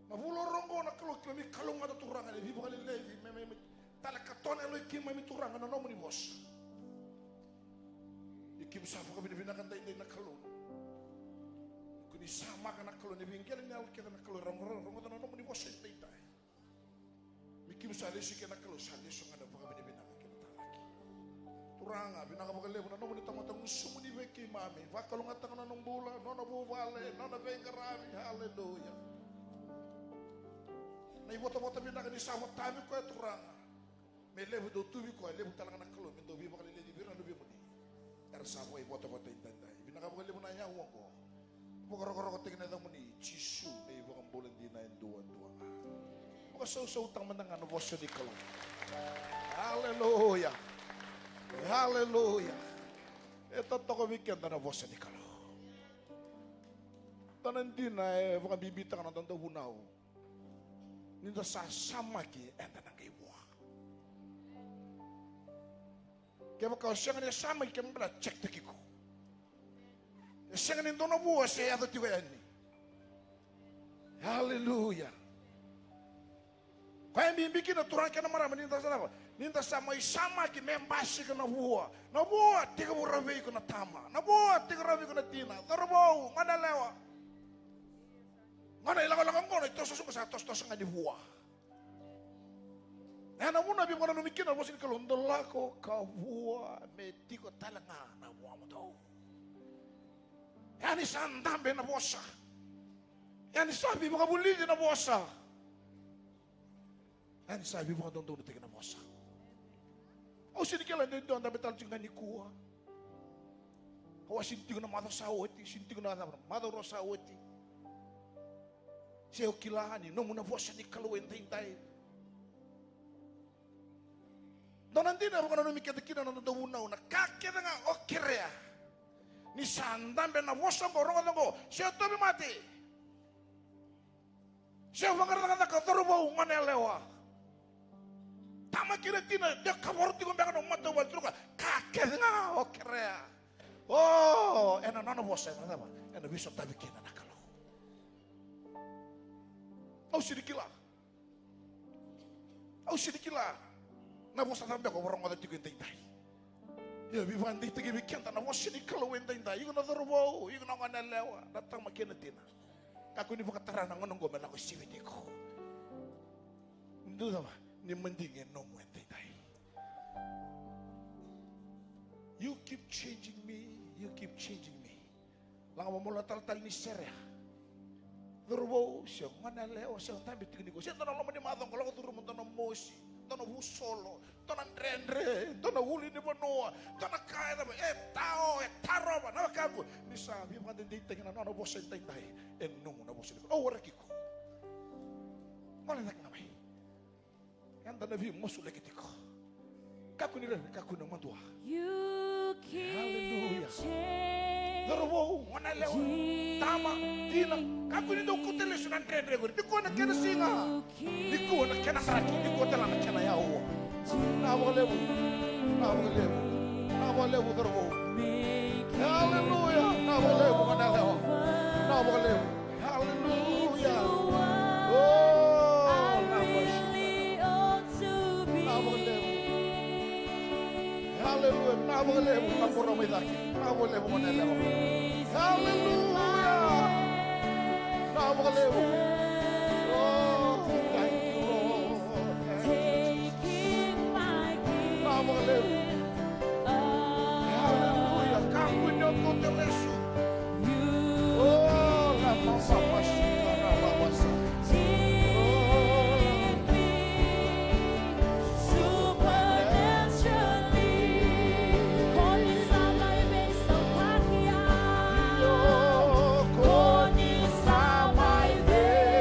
Na vula oqo na Kalou, keimami kalougata Turaga, ni veivakaleleci, me, me, me, tale ka tona e loi keimami Turaga na nomuni vosa. Ia keimami sa vakavinavinaka daidai na Kalou. Ko ni samaka na Kalou, ni veiqele ni yalo kece na Kalou, rogo, rogo, rogoca na nomuni vosa edaidai. Me keimami sa lesu ike na Kalou, sa lesu ga na vakavinavinaka kei na talaki. Turaga, vinaka vakalevu na nomuni tamata gusumuni vei keimami. Vakalougatataka na nona bula, nona vuvale, nona veiqaravi. Aleluya. Na ivotavota vinaka ni sa vatavi koya Turaga. Me levu dou tu vei koya, levu tale ga na Kalou me dou veivakaleleci vei ira na luvemuni. Era sa vakaivotavota edaidai. Vinaka vakalevu na yau oqo. Vakarokorokotaki na yacamuni, Jisu na iVakabula dina e duadua ga. Vakasausautaka mada ga na vosa ni Kalou. Aleluya. Aleluya. E totoka vei keda na vosa ni Kalou. Dua na dina e vakabibitaka na noda vunau. Ni da sa samaki, eda na qai vua. Kevaka o sega ni samaki, kevaka bela check-taki iko. E sega ni dua na vua se yaco tiko yani. Aleluya. Koya e bibi kina, turaga kei na marama, ni da sa cava? Ni da sa mai samaki, me basika na vua. Na vua tekivu rawa vei iko na tama. Na vua tekivu rawa vei iko na tina. Cauravou, goneyalewa. Gone, ilakolako qo, na itosotoso qo sa tosotoso ga ni vua. Ena vuna veivakananumi kina na vosa ni Kalou, dou lako ka vua, me tiko tale ga na vuamudou. Ia ni sa dabe na vosa. Ia ni sa veivakavulici na vosa. Ia ni sa veivakadodonutaki na vosa. Au sega ni kila ni dua dabe tale tiko ga nikua. Au a sega ni tiko na macawa sa oti, sega ni tiko na macawa rua sa oti. Se o kila ni nomu na vosa ni Kalou edaidai. Dua na dina e vakananumi keda kina na noda vunau, na ka kece ga o kerea. Ni sa dabe na vosa oqo, rogoca oqo, se o tauvimate. Se o vaqara cakacaka, cauravou, goneyalewa. Tama kei na tina, de kavoro tiko beka na matavuvale, turaga, ka kece ga o kerea. O, ena nona vosa, ena cava? Ena veisotavi kina na Kalou. Au sega ni kila. Au sega ni kila na vosa cava beka o rogoca tiko edaidai. Ia veivakadeitaki vei keda na vosa ni Kalou edaidai. Iko na cauravou, iko na goneyalewa, na tama kei na tina. Kakua ni vakatara na gauna oqo me lako siviti iko. Dou cava? Ni madigi e nomu edaidai. You keep changing me, you keep changing me. Laga mo molo na talatala ni sere. Cauravou, se goneyalewa, se dabe tiko nikua. Se dua na loma ni macawa oqo, lako curuma dua na mosi, dua na vusolo, dua na dredre, dua na ulunivanua, dua na ka e cava, e tao, e tarova, na wekaqu. Ni sa veivakadeitaki na nona vosa edaidai, e nomu na vosa ni Kalou. Au waraki iko. Gole cake ga mai. Eda na veimasulaki tiko. Kakua ni rere, kakua ni madua. Aleluya. Cauravou, goneyalewa, tama, tina, kakua ni dau kauta lesu na dredre qori. Nikua na kena siga. Nikua na kena draki, nikua tale na kena yau. Vinaka vakalevu. Vinaka vakalevu. Vinaka vakalevu, cauravou. Aleluya. Vinaka vakalevu, goneyalewa. Vinaka vakalevu. Aleluya. Oh, vinaka vakalevu. Aleluya. Vinaka vakalevu. Vinaka vakalevu, goneyalewa. Aleluya. Vinaka vakalevu. Oh, thank you, Lord. Thank you, Jesus. Vinaka vakalevu. Aleluya. Kakua ni o kauta lesu. Oh, la mama masika, la mama sa. Oh, supernaturally. Ko ni sa mai veisautaki au. Io, ko ni sa mai vei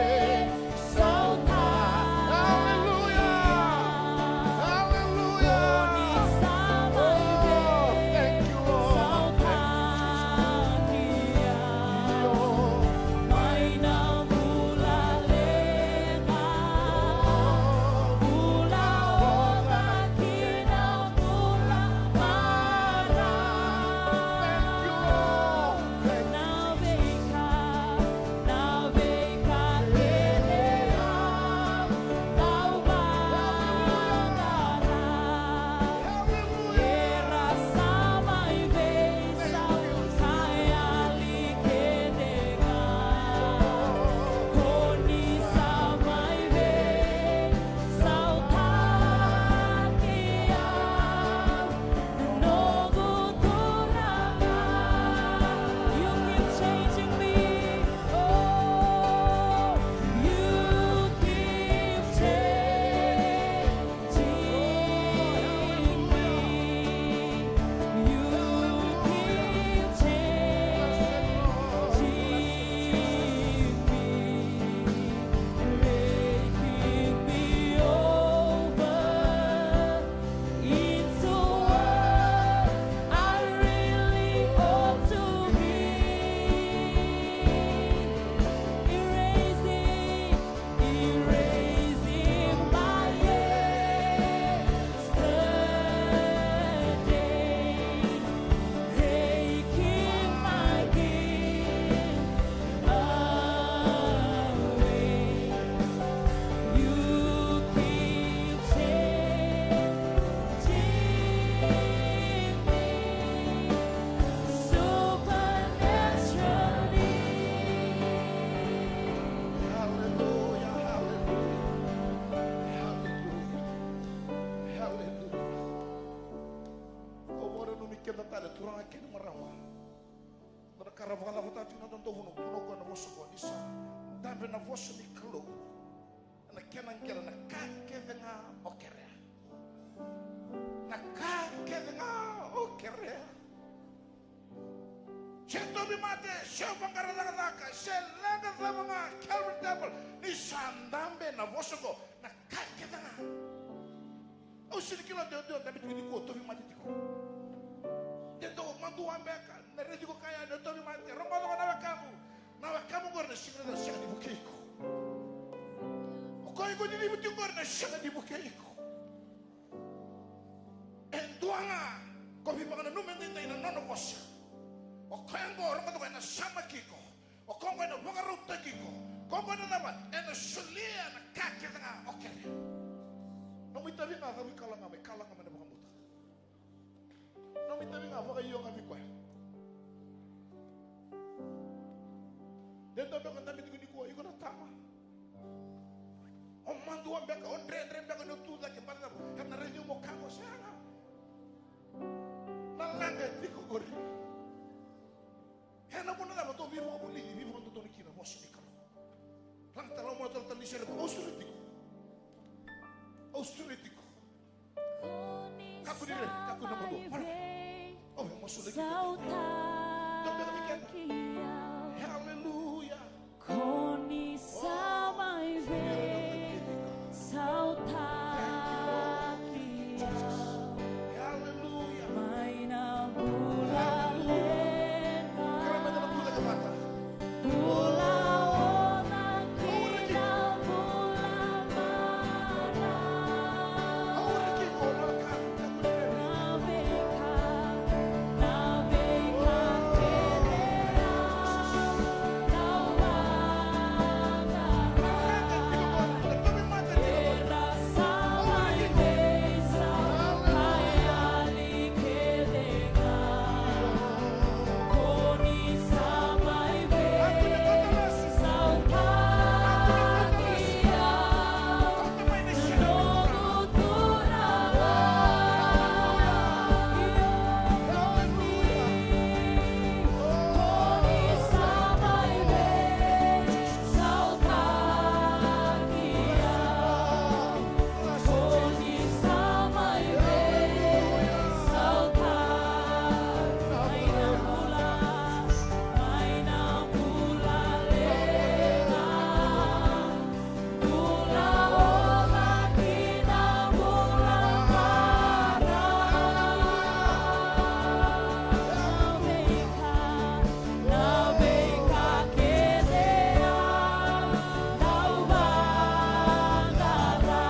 Keda tale turaga kei na marama. Dua na ka ra vakacavataka tiko na dodonu, tukuna o koya na vosa oqo, ni sa dabe na vosa ni Kalou ena kena qele na ka kece ga o kerea. Na ka kece ga o kerea. Se tauvimate, se vaqara cakacaka, se leqa cava ga, Calvary Temple, ni sa dabe na vosa oqo, na ka kece ga. Au sega ni kila de o dabe tiko nikua, tauvimate tiko. De dua madua beka, na raici iko kaya, de o tauvimate, rogoca na wekamu. Na wekamu qori na sega ni, sega ni vukei iko. O koya iko cicivi tiko qori na sega ni vukei iko. E dua ga ko veivakananumi edaidai na nona vosa. O koya oqo, rogoca, o koya ena samaki iko. O koya oqo ena vakarautaki iko. O koya oqo ena cava? Ena solia na ka kece ga o kerea. Nomu itavi ga, cavu ikalaga mai, kalaga mai na vakabuta. Nomu itavi ga, vakaio ga vei koya. De dua beka o dabe tiko nikua, iko na tama. O madua beka, o dredre beka ni o tu cake, baleta na cava? Era na raici au mo ka qo, sega. Na leqa e tiko qori. Ena vuna cava? Tou veivakavulici, veivakadodonu kina vosa ni Kalou. Lagata, lako mai, talatala ni sere, au sureti iko. Au sureti iko. Kakua ni rere, kakua ni madua. Au via masulaki iko. Dou beka vei keda. Haleluya. Ko ni sa mai veisautaki au mai na bula leqa, bula oca ki na bula marau. Ko ni sa mai veisautaki au mai na bula leqa, bula oca ki na bula marau. Io, na veika, na veika kece au vaqara.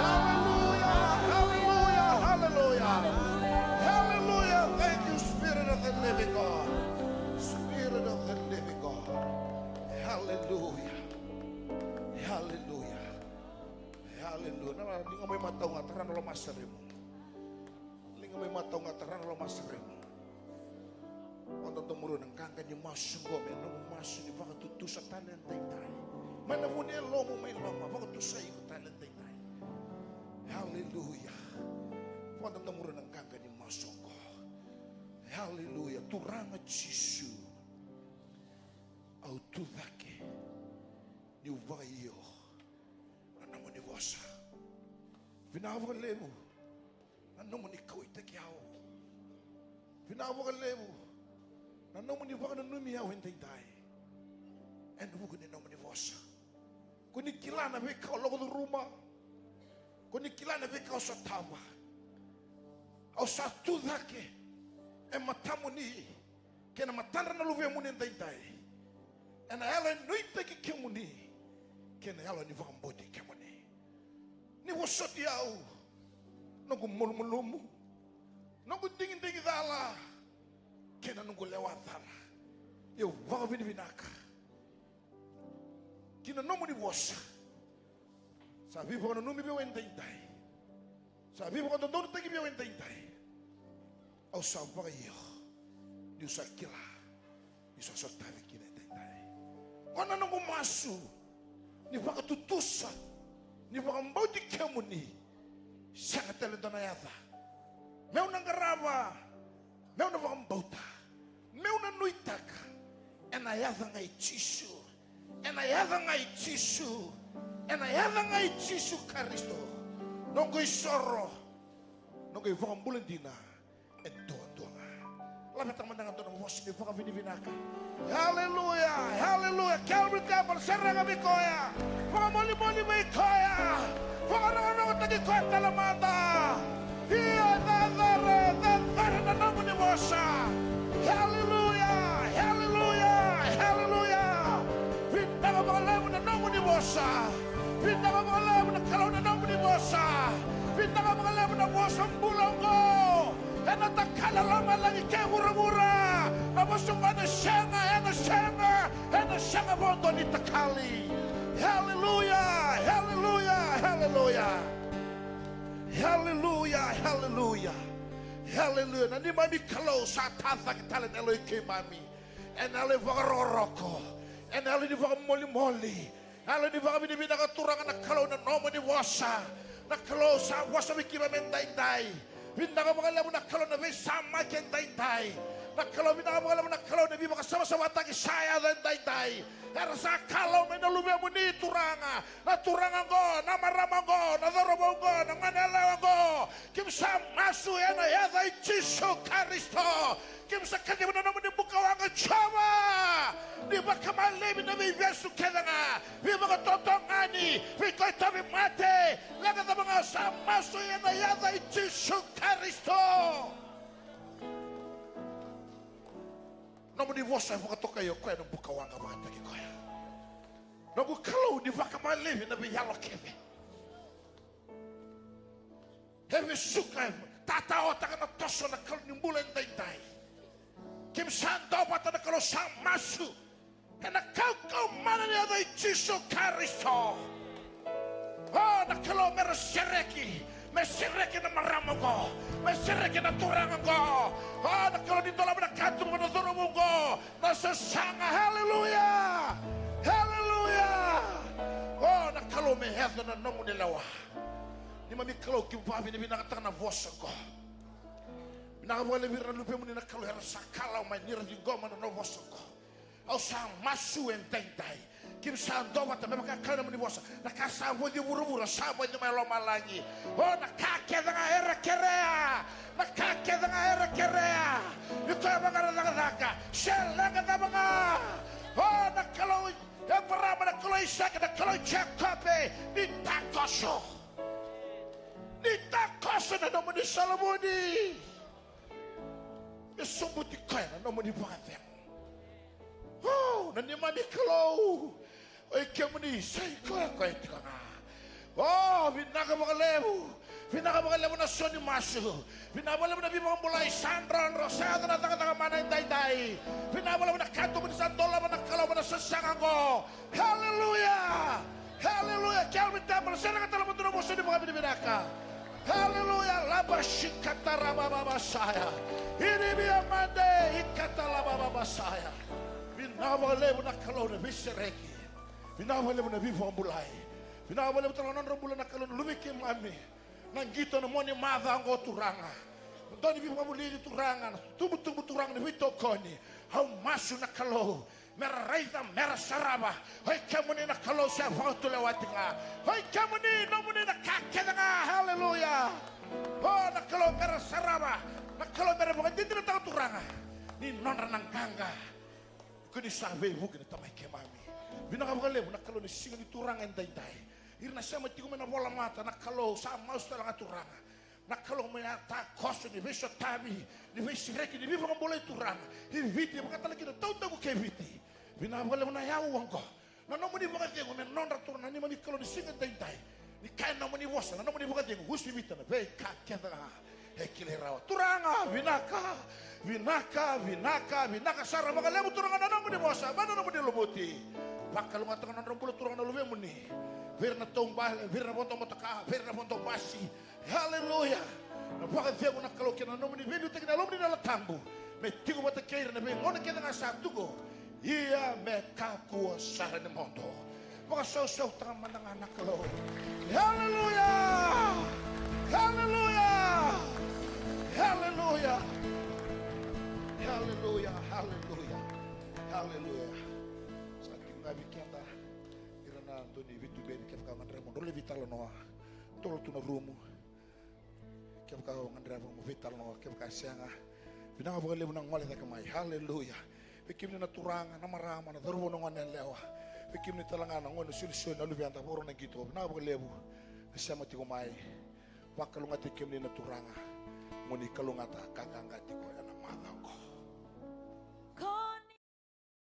Hallelujah, hallelujah, hallelujah. Hallelujah. Thank you, Spirit of the living God. Spirit of the living God. Hallelujah. Hallelujah. Hallelujah. Na liga mai matau ga, tara na lomaseremu. Liga mai matau ga, tara na lomaseremu. Vakadodomo rua na qaqa ni masu qo me nomu masu ni vakatutusa tale edaidai. Mai na vu ni yalomu, mai loma, vakatusai iko tale edaidai. Haleluya. Vakadodomo na qaqa ni masu oqo. Haleluya. Turaga Jisu, au tu cake niu vakaio na nomuni vosa. Vinaka vakalevu na nomuni kauaitaki au. Vinaka vakalevu na nomuni vakananumi au edaidai ena vuku ni nomuni vosa. Ko ni kila na veika au lako curuma. Ko ni kila na veika au sotava. Au sa tu cake e matamuni kei na matadra na luvemuni edaidai, ena yalo e nuitaki kemuni kei na yalo ni vakabauti kemuni. Ni vosoti au, noqu malumalumu, noqu digidigi cala kei na noqu lewa cala. Au vakavinavinaka ki na nomuni vosa. Sa veivakananumi vei au edaidai. Sa veivakadodonutaki vei au edaidai. Au sa vakaio niu sa kila niu sa sotavi kina edaidai. Qo na noqu masu ni vakatutusa ni vakabauti kemuni. Sega tale dua na yaca meu na qarava, meu na vakabauta, meu na nuitaka, ena yaca ga i Jisu. Ena yaca ga i Jisu. Ena yaca ga i Jisu Karisito. Noqu isoro, noqu ivakabula dina e duadua ga. Laveta mada ga dua na vosa ni vakavinavinaka. Haleluya, haleluya. Calvary Temple, sereka vei koya. Vakamolimoli vei koya. Vakarokorokotaki koya tale mada. Ia, cecere, cecere na nomuni vosa. Haleluya, haleluya, haleluya. Vinaka vakalevu na nomuni vosa. Vinaka vakalevu na Kalou na nomuni vosa. Vinaka vakalevu na vosa bula oqo. Ena takali lomalagi kei vuravura. Na vosa oqo ena sega, ena sega, ena sega vakadua ni takali. Haleluya, haleluya, haleluya. Haleluya, haleluya. Haleluya. Na neimami Kalou sa tacake tale na yalo i keimami. Ena yalo i vakarokoroko. Ena yalo ni vakamolimoli. Yalo ni vakavinavinaka Turaga na Kalou na nomuni vosa. Na Kalou sa vosa vei keimami edaidai. Vinaka vakalevu na Kalou na veisamaki edaidai. Na Kalou vinaka vakalevu na Kalou na veivakasavasavataki sa yaco edaidai. Era sa kalawa mai na luvemuni Turaga. Na turaga oqo, na marama oqo, na cauravou oqo, na gone yalewa oqo. Keimami sa masu ena yaca i Jisu Karisito. Keimami sa kaciva na nomuni bukawaqa Jiova. Ni vakamalevi na veivesu kece ga. Veivakatotogani, veikautavi mate. Leqa cava ga sa masu ena yaca i Jisu Karisito. Nomuni vosa e vakatokai o koya na bukawaqa vakataki koya. Noqu Kalou ni vakamalevi na veiyalo kece. E vesuka, e tataotaka na toso na Kalou ni bula edaidai. Keimami sa dua vata na Kalou sa masu. Ena kaukauwa mana ni yaca i Jisu Karisito. O na Kalou me ra sereki. Me sereki na marama oqo. Me sereki na turaga oqo. O na Kalou ni dolava na katuba na cauravou oqo. Na sasaga, haleluya! Haleluya! O na Kalou me yaco na nomuni lewa. Neimami Kalou keimami vakavinavinakataka na vosa oqo. Vinaka vakalevu ira na luvemuni na Kalou era sa kalawa mai ni ra ciqoma na nona vosa oqo. Au sa masu edaidai. Keimami sa dua vata me vaka e kaya na nomuni vosa. Na ka sa vauci e vuravura sa vauci mai lomalagi. O na ka kece ga era kerea. Na ka kece ga era kerea. Ni koya vaqara cakacaka. Se leqa cava ga. O na Kalou i Eparama, na Kalou i Aisake, na Kalou i Jekope. Ni takoso. Ni takoso na nomuni salamuni. Me sobuti koya na nomuni vakacegu. O na neimami Kalou. O i kemuni sa i koya koya tiko ga. O vinaka vakalevu. Vinaka vakalevu na sau ni masu. Vinaka vakalevu na veivakabulai sa drodro sa yaco na cakacaka mana edaidai. Vinaka vakalevu na katuba ni sa dolava na Kalou mai na sasaga oqo. Haleluya. Haleluya. Calvary Temple, sereka tale mada na vosa ni vakavinavinaka. Haleluya. Laba shikatarabababasaya. Iribia mande ikatalabababasaya. Vinaka vakalevu na Kalou na veisereki. Vinaka vakalevu na veivakabulai. Vinaka vakalevu tale na nodra bula na Kalou na luve i keimami. Na qito na moni maca oqo Turaga. Na dau ni veivakabulai Turaga, na tubutubu Turaga ni veitokoni. Au masu na Kalou. Mera raica, mera sarava. Oi kemuni na Kalou se vakatulewa tiko ga. Oi kemuni nomuni na ka kece ga. Haleluya. O na Kalou mera sarava. Na Kalou mera vakadinadinataka Turaga. Ni nodra na qaqa. Ko ni sa veivuke na tamai keimami. Vinaka vakalevu na Kalou ni siga ni Turaga e daidai. Ira na sema tiko mai na volamata na Kalou sa masu tale ga Turaga. Na Kalou mai na takoso ni veisotavi, ni veisereki, ni veivakabulai Turaga. I Viti, vakatale kina tautaku kei Viti. Vinaka vakalevu na yau oqo. Na nomuni vakacegu me nodra Turaga na neimami Kalou ni siga daidai. Ni kaya na nomuni vosa, na nomuni vakacegu, usi Viti na veika kece ga. E kilai rawa. Turaga, vinaka, vinaka, vinaka, vinaka sara vakalevu Turaga na nomuni vosa, mai na nomuni lumuti. Vakalougatataka na nodra bula Turaga na luvemuni. Vei ira na taubale, vei ira na vodo motoka, vei ira na vodo basi. Haleluya. Na vakacegu na Kalou kei na nomuni veiliutaki na lomuni na Yalo Tabu. Me tiko vata kei ira na veigauna kece ga sa tuko. Ia me kakua sara ni modo. Vakasausautaka mada ga na Kalou. Haleluya. Haleluya. Haleluya. Haleluya. Haleluya. Haleluya. Sa tiko ga vei keda. Ira na dau ni veituberi kevaka gadreva mo drau lai veitalanoa. Tolo tu na rumu. Kevaka o gadreva mo veitalanoa, kevaka sega. Vinaka vakalevu na gole cake mai. Haleluya. Vei kemuni na turaga, na marama, na cauravou, na gone yalewa. Vei kemuni tale ga na gone solisoli, na luveda, vakarau na qito. Vinaka vakalevu na sema tiko mai. Vakalougatataki kemuni na Turaga. Mo ni kalougata ka qaqa tiko.